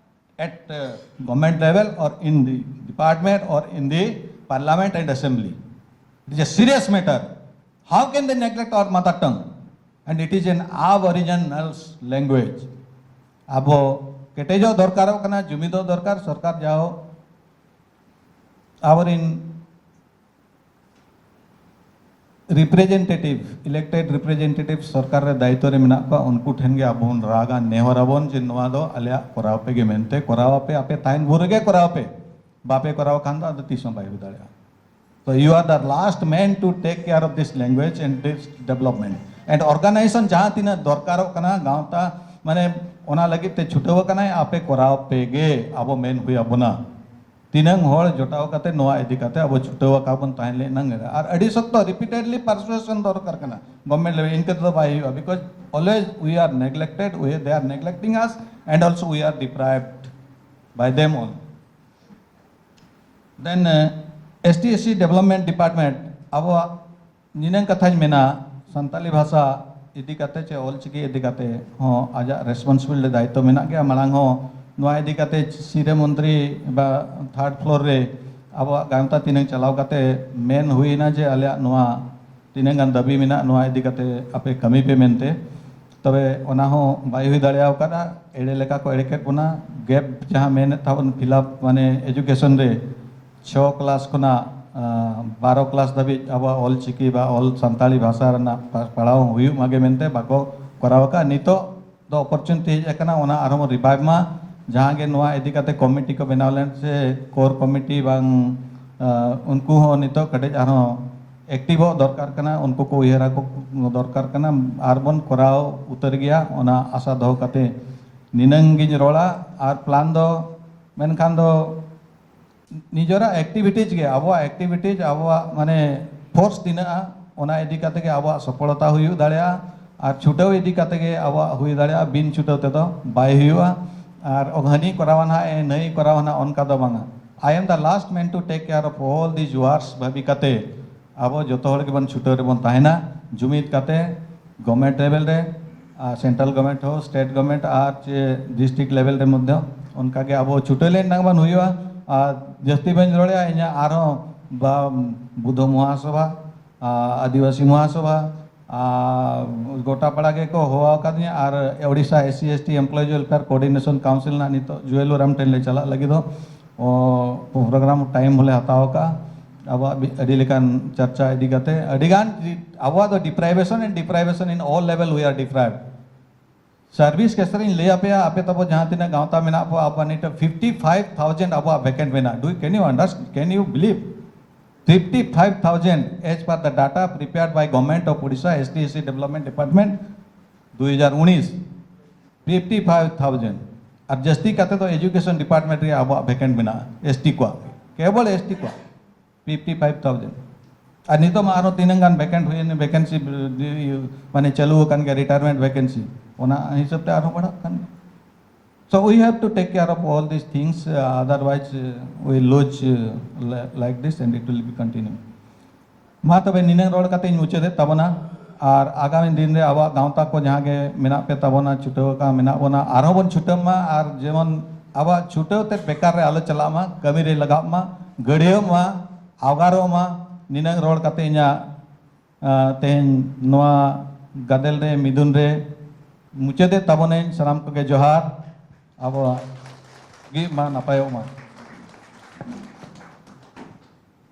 at uh, government level or in the department or in the parliament and assembly. It is a serious matter. How can they neglect our mother tongue? And it is an aboriginal language. ᱟᱵᱚ ᱠᱮᱴᱮᱡᱚᱜ ᱫᱚᱨᱠᱟᱨᱚᱜ ᱠᱟᱱᱟ, ᱡᱩᱢᱤᱫᱚᱜ ᱫᱚᱨᱠᱟᱨ᱾ ᱥᱚᱨᱠᱟᱨ ᱡᱟᱣ ᱟᱵᱚᱨᱮᱱ representative, elected representative ᱥᱚᱨᱠᱟᱨ ᱨᱮ ᱫᱟᱭᱤᱛᱛᱚ ᱨᱮ ᱢᱮᱱᱟᱜ ᱠᱚᱣᱟ, ᱩᱱᱠᱩ ᱴᱷᱮᱱ ᱜᱮ ᱟᱵᱚ ᱵᱚᱱ ᱨᱟᱜᱟ, ᱱᱮᱦᱚᱨ ᱟᱵᱚᱱ ᱡᱮ ᱱᱚᱣᱟ ᱫᱚ ᱟᱞᱮᱭᱟᱜ ᱠᱚᱨᱟᱣ ᱯᱮ ᱜᱮ ᱢᱮᱱᱛᱮ᱾ ᱠᱚᱨᱟᱣ ᱟᱯᱮ, ᱟᱯᱮ ᱛᱟᱦᱮᱱ ᱵᱷᱳᱨ ᱨᱮᱜᱮ ᱠᱚᱨᱟᱣ ᱯᱮ, ᱵᱟᱯᱮ ᱠᱚᱨᱟᱣ ᱠᱷᱟᱱ ᱫᱚ ᱟᱫᱚ ᱛᱤᱥ ᱦᱚᱸ ᱵᱟᱭ ᱦᱩᱭ ᱫᱟᱲᱮᱭᱟᱜᱼᱟ᱾ So you are the last man to take care of this language and this development. And organization ᱡᱟᱦᱟᱸ ᱛᱤᱱᱟᱹᱜ ᱫᱚᱨᱠᱟᱨᱚᱜ ᱠᱟᱱᱟ, ᱜᱟᱶᱛᱟ, ᱢᱟᱱᱮ, ᱚᱱᱟ ᱞᱟᱹᱜᱤᱫ ᱛᱮ ᱪᱷᱩᱴᱟᱹᱣ ᱟᱠᱟᱱᱟᱭ, ᱟᱯᱮ ᱠᱚᱨᱟᱣ ᱯᱮ ᱜᱮ, ᱟᱵᱚ ᱢᱮᱱ ᱦᱩᱭ ᱟᱵᱚᱱᱟ᱾ ᱛᱤᱱᱟᱹᱝ ᱦᱚᱲ ᱡᱚᱴᱟᱣ ᱠᱟᱛᱮ ᱱᱚᱣᱟ ᱤᱫᱤ ᱠᱟᱛᱮ ᱟᱵᱚ ᱪᱷᱩᱴᱟᱹᱣ ᱟᱠᱟ ᱵᱚᱱ ᱛᱟᱦᱮᱸ ᱞᱮᱱᱟ᱾ ᱟᱨ ᱟᱹᱰᱤ ᱥᱚᱠᱛᱚ repeatedly persuasion ᱫᱚᱨᱠᱟᱨ ᱠᱟᱱᱟ government level, ᱤᱱᱠᱟᱹ ᱛᱮᱫᱚ ᱵᱟᱭ ᱦᱩᱭᱩᱜᱼᱟ, because always we are neglected, we, they are neglecting us, and also we are deprived by them all. Then uh, S T S C development department, ᱟᱵᱚᱣᱟᱜ ᱱᱤᱱᱟᱹᱝ ᱠᱟᱛᱷᱟᱧ ᱢᱮᱱᱟ, ᱥᱟᱱᱛᱟᱞᱤ ᱵᱷᱟᱥᱟ ᱤᱫᱤ ᱠᱟᱛᱮ ᱪᱮ ᱚᱞᱪᱤᱠᱤ ᱤᱫᱤ ᱠᱟᱛᱮ ᱦᱚᱸ ᱟᱡᱟᱜ responsibility, ᱫᱟᱭᱤᱛᱛᱚ ᱢᱮᱱᱟᱜ ᱜᱮᱭᱟ᱾ ᱢᱟᱲᱟᱝ ᱦᱚᱸ ᱱᱚᱣᱟ ᱤᱫᱤ ᱠᱟᱛᱮ ᱥᱤᱨᱟᱹ ᱢᱚᱱᱛᱨᱤ ᱵᱟ third floor ᱨᱮ ᱟᱵᱚᱣᱟᱜ ᱜᱟᱶᱛᱟ ᱛᱤᱱᱟᱹᱝ ᱪᱟᱞᱟᱣ ᱠᱟᱛᱮ ᱢᱮᱱ ᱦᱩᱭᱱᱟ ᱡᱮ ᱟᱞᱮᱭᱟᱜ ᱱᱚᱣᱟ ᱛᱤᱱᱟᱹᱝ ᱜᱟᱱ ᱫᱟᱹᱵᱤ ᱢᱮᱱᱟᱜ, ᱱᱚᱣᱟ ᱤᱫᱤ ᱠᱟᱛᱮ ᱟᱯᱮ ᱠᱟᱹᱢᱤ ᱯᱮ ᱢᱮᱱᱛᱮ᱾ ᱛᱚᱵᱮ ᱚᱱᱟ ᱦᱚᱸ ᱵᱟᱭ ᱦᱩᱭ ᱫᱟᱲᱮ ᱟᱠᱟᱫᱟ᱾ ᱮᱲᱮ ᱞᱮᱠᱟ ᱠᱚ ᱮᱲᱮ ᱠᱮᱫ ᱵᱚᱱᱟ᱾ gap ᱡᱟᱦᱟᱸ ᱢᱮᱱᱮᱫ ᱛᱟᱵᱚᱱ fill up, ᱢᱟᱱᱮ education ᱨᱮ ᱪᱷᱚ class ᱠᱷᱚᱱᱟᱜ ᱟᱸ, ᱵᱟᱨᱚ class ᱫᱷᱟᱹᱵᱤᱡ ᱟᱵᱚᱣᱟᱜ ᱚᱞ ᱪᱤᱠᱤ ᱵᱟ ᱚᱞ ᱥᱟᱱᱛᱟᱲᱤ ᱵᱷᱟᱥᱟ ᱨᱮᱱᱟᱜ ᱯᱟ- ᱯᱟᱲᱦᱟᱣ ᱦᱩᱭᱩᱜ ᱢᱟᱜᱮ ᱢᱮᱱᱛᱮ ᱵᱟᱠᱚ ᱠᱚᱨᱟᱣ ᱟᱠᱟᱫᱼᱟ᱾ ᱱᱤᱛᱚᱜ ᱫᱚ opportunity ᱦᱮᱡ ᱟᱠᱟᱱᱟ, ᱚᱱᱟ ᱟᱨᱦᱚᱸ ᱵᱚᱱ revive ᱢᱟ᱾ ᱡᱟᱦᱟᱸ ᱜᱮ ᱱᱚᱣᱟ ᱤᱫᱤ ᱠᱟᱛᱮ committee ᱠᱚ ᱵᱮᱱᱟᱣ ᱞᱮᱱ ᱥᱮ core committee ᱵᱟᱝ, ᱟᱸ, ᱩᱱᱠᱩ ᱦᱚᱸ ᱱᱤᱛᱚᱜ ᱠᱟᱹᱴᱤᱡ ᱟᱨᱦᱚᱸ activeᱚᱜ ᱫᱚᱨᱠᱟᱨ ᱠᱟᱱᱟ, ᱩᱱᱠᱩ ᱠᱚ ᱩᱭᱦᱟᱹᱨ ᱟᱠᱚ ᱫᱚᱨᱠᱟᱨ ᱠᱟᱱᱟ᱾ ᱟᱨ ᱵᱚᱱ ᱠᱚᱨᱟᱣ ᱩᱛᱟᱹᱨ ᱜᱮᱭᱟ, ᱚᱱᱟ ᱟᱥᱟ ᱫᱚᱦᱚ ᱠᱟᱛᱮ ᱱᱤᱱᱟᱹᱝ ᱜᱤᱧ ᱨᱚᱲᱟ᱾ ᱟᱨ plan ᱫᱚ ᱢᱮᱱᱠᱷᱟᱱ ᱫᱚ ᱱᱤᱡᱮᱨᱟᱜ activities ᱜᱮ, ᱟᱵᱚᱣᱟᱜ activities, ᱟᱵᱚᱣᱟᱜ ᱢᱟᱱᱮ force ᱛᱤᱱᱟᱹᱜᱼᱟ, ᱚᱱᱟ ᱤᱫᱤ ᱠᱟᱛᱮ ᱜᱮ ᱟᱵᱚᱣᱟᱜ ᱥᱚᱯᱷᱚᱞᱚᱛᱟ ᱦᱩᱭᱩᱜ ᱫᱟᱲᱮᱭᱟᱜᱼᱟ᱾ ᱟᱨ ᱪᱷᱩᱴᱟᱹᱣ ᱤᱫᱤ ᱠᱟᱛᱮ ᱜᱮ ᱟᱵᱚᱣᱟᱜ ᱦᱩᱭ ᱫᱟᱲᱮᱭᱟᱜᱼᱟ, ᱵᱤᱱ ᱪᱷᱩᱴᱟᱹᱣ ᱛᱮᱫᱚ ᱵᱟᱭ ᱦᱩᱭᱩᱜᱼᱟ᱾ ᱟᱨ ᱦᱟᱹᱱᱤ ᱠᱚᱨᱟᱣᱟ ᱱᱟᱦᱟᱜ ᱮ, ᱱᱟᱹᱭ ᱠᱚᱨᱟᱣᱟ ᱱᱟᱦᱟᱜ, ᱚᱱᱠᱟ ᱫᱚ ᱵᱟᱝᱟ᱾ I am the last man to take care of all these wars ᱵᱷᱟᱵᱤ ᱠᱟᱛᱮ ᱟᱵᱚ ᱡᱚᱛᱚ ᱦᱚᱲ ᱜᱮᱵᱚᱱ ᱪᱷᱩᱴᱟᱹᱣ ᱨᱮᱵᱚᱱ ᱛᱟᱦᱮᱱᱟ, ᱡᱩᱢᱤᱫ ᱠᱟᱛᱮ government level ᱨᱮ, ᱟᱨ central government ᱦᱚᱸ, state government ᱟᱨ ᱪᱮ district level ᱨᱮ ᱢᱚᱫᱽᱫᱷᱮ ᱚᱱᱠᱟ ᱜᱮ ᱟᱵᱚ ᱪᱷᱩᱴᱟᱹᱣ ᱞᱮᱱ ᱱᱟᱝ ᱵᱚᱱ ᱦᱩᱭᱩᱜᱼᱟ᱾ ᱟᱨ ᱡᱟᱹᱥᱛᱤ ᱵᱟᱹᱧ ᱨᱚᱲᱮᱜᱼᱟ, ᱤᱧᱟᱹᱜ ᱟᱨᱦᱚᱸ ᱵᱟ-, ᱵᱩᱫᱽᱫᱷᱚ ᱢᱚᱦᱟᱥᱚᱵᱷᱟ, ᱟᱨ ᱟᱹᱫᱤᱵᱟᱹᱥᱤ ᱢᱚᱦᱟᱥᱚᱵᱷᱟ, ᱟᱨ ᱜᱚᱴᱟ ᱯᱟᱲᱟ ᱜᱮᱠᱚ ᱦᱚᱦᱚ ᱟᱠᱟᱫᱤᱧᱟ᱾ ᱟᱨ Odisha S C S T Employees Welfare Coordination Council ᱨᱮᱱᱟᱜ ᱱᱤᱛᱚᱜ ᱡᱩᱭᱮᱞ ᱳᱨᱟᱢ ᱴᱷᱮᱱ ᱞᱮ ᱪᱟᱞᱟᱜ ᱞᱟᱹᱜᱤᱫ ᱫᱚ, ᱚ, program time ᱦᱚᱸᱞᱮ ᱦᱟᱛᱟᱣ ᱟᱠᱟᱫᱼᱟ᱾ ᱟᱵᱚᱣᱟᱜ ᱵᱤ-, ᱟᱹᱰᱤ ᱞᱮᱠᱟᱱ ᱪᱟᱨᱪᱟ ᱤᱫᱤ ᱠᱟᱛᱮ ᱟᱹᱰᱤ ᱜᱟᱱ ᱡᱤ-, ᱟᱵᱚᱣᱟᱜ ᱫᱚ deprivation and deprivation in all level we are deprived. Service ᱠᱷᱮᱛᱨᱮ ᱤᱧ ᱞᱟᱹᱭ ᱟᱯᱮᱭᱟ, ᱟᱯᱮ ᱛᱟᱵᱚ ᱡᱟᱦᱟᱸ ᱛᱤᱱᱟᱹᱜ ᱜᱟᱶᱛᱟ ᱢᱮᱱᱟᱜ ᱠᱚᱣᱟ, ᱟᱵᱚᱣᱟᱜ ᱱᱤᱛᱚᱜ fifty five thousand ᱟᱵᱚᱣᱟᱜ vacant ᱢᱮᱱᱟᱜᱼᱟ᱾ Do, can you understand, can you believe? Fifty five thousand as per the data prepared by Government of Odisha, S T S C Development Department, ᱫᱩ ᱦᱟᱡᱟᱨ ᱩᱱᱤᱥ, fifty five thousand᱾ ᱟᱨ ᱡᱟᱹᱥᱛᱤ ᱠᱟᱛᱮ ᱫᱚ education department ᱨᱮ ᱟᱵᱚᱣᱟᱜ vacant ᱢᱮᱱᱟᱜᱼᱟ, S T ᱠᱚᱣᱟᱜ, ᱠᱮᱵᱚᱞ S T ᱠᱚᱣᱟᱜ᱾ Fifty five thousand᱾ ᱟᱨ ᱱᱤᱛᱚᱜ ᱢᱟ ᱟᱨᱦᱚᱸ ᱛᱤᱱᱟᱹᱝ ᱜᱟᱱ vacant ᱦᱩᱭᱮᱱ, vacancy, ᱤᱭᱟᱹ, ᱢᱟᱱᱮ ᱪᱟᱹᱞᱩ ᱟᱠᱟᱱ ᱜᱮᱭᱟ, retirement vacancy, ᱚᱱᱟ ᱦᱤᱥᱟᱹᱵ ᱛᱮ ᱟᱨᱦᱚᱸ ᱵᱟᱲᱦᱟᱜ ᱠᱟᱱ ᱜᱮᱭᱟ᱾ So we have to take care of all these things, uh, otherwise, uh, we lose, uh, li-, like this and it will be continue. ᱢᱟ ᱛᱚᱵᱮ ᱱᱤᱱᱟᱹᱝ ᱨᱚᱲ ᱠᱟᱛᱮ ᱤᱧ ᱢᱩᱪᱟᱹᱫᱮᱫ ᱛᱟᱵᱚᱱᱟ᱾ ᱟᱨ ᱟᱜᱟᱢᱤ ᱫᱤᱱ ᱨᱮ ᱟᱵᱚᱣᱟᱜ ᱜᱟᱶᱛᱟ ᱠᱚ ᱡᱟᱦᱟᱸ ᱜᱮ ᱢᱮᱱᱟᱜ ᱯᱮ ᱛᱟᱵᱚᱱᱟ, ᱪᱷᱩᱴᱟᱹᱣ ᱟᱠᱟᱱ ᱢᱮᱱᱟᱜ ᱵᱚᱱᱟ, ᱟᱨᱦᱚᱸ ᱵᱚᱱ ᱪᱷᱩᱴᱟᱹᱣ ᱢᱟ᱾ ᱟᱨ ᱡᱮᱢᱚᱱ ᱟᱵᱚᱣᱟᱜ ᱪᱷᱩᱴᱟᱹᱣ ᱛᱮ ᱵᱮᱠᱟᱨ ᱨᱮ ᱟᱞᱚ ᱪᱟᱞᱟᱜ ᱢᱟ, ᱠᱟᱹᱢᱤ ᱨᱮ ᱞᱟᱜᱟᱜ ᱢᱟ, ᱜᱟᱹᱲᱭᱟᱹᱜ ᱢᱟ, ᱟᱣᱜᱟᱨᱚᱜ ᱢᱟ᱾ ᱱᱤᱱᱟᱹᱝ ᱨᱚᱲ ᱠᱟᱛᱮ ᱤᱧᱟᱹᱜ, ᱟᱸ, ᱛᱮᱦᱮᱧ ᱱᱚᱣᱟ ᱜᱟᱫᱮᱞ ᱨᱮ, ᱢᱤᱫᱩᱱ ᱨᱮ ᱢᱩᱪᱟᱹᱫᱮᱫ ᱛᱟᱵᱚᱱᱟᱹᱧ᱾ ᱥᱟᱱᱟᱢ ᱠᱚᱜᱮ ᱡᱚᱦᱟᱨ᱾ ᱟᱵᱚᱣᱟᱜ ᱜᱮ ᱢᱟ ᱱᱟᱯᱟᱭᱚᱜ ᱢᱟ᱾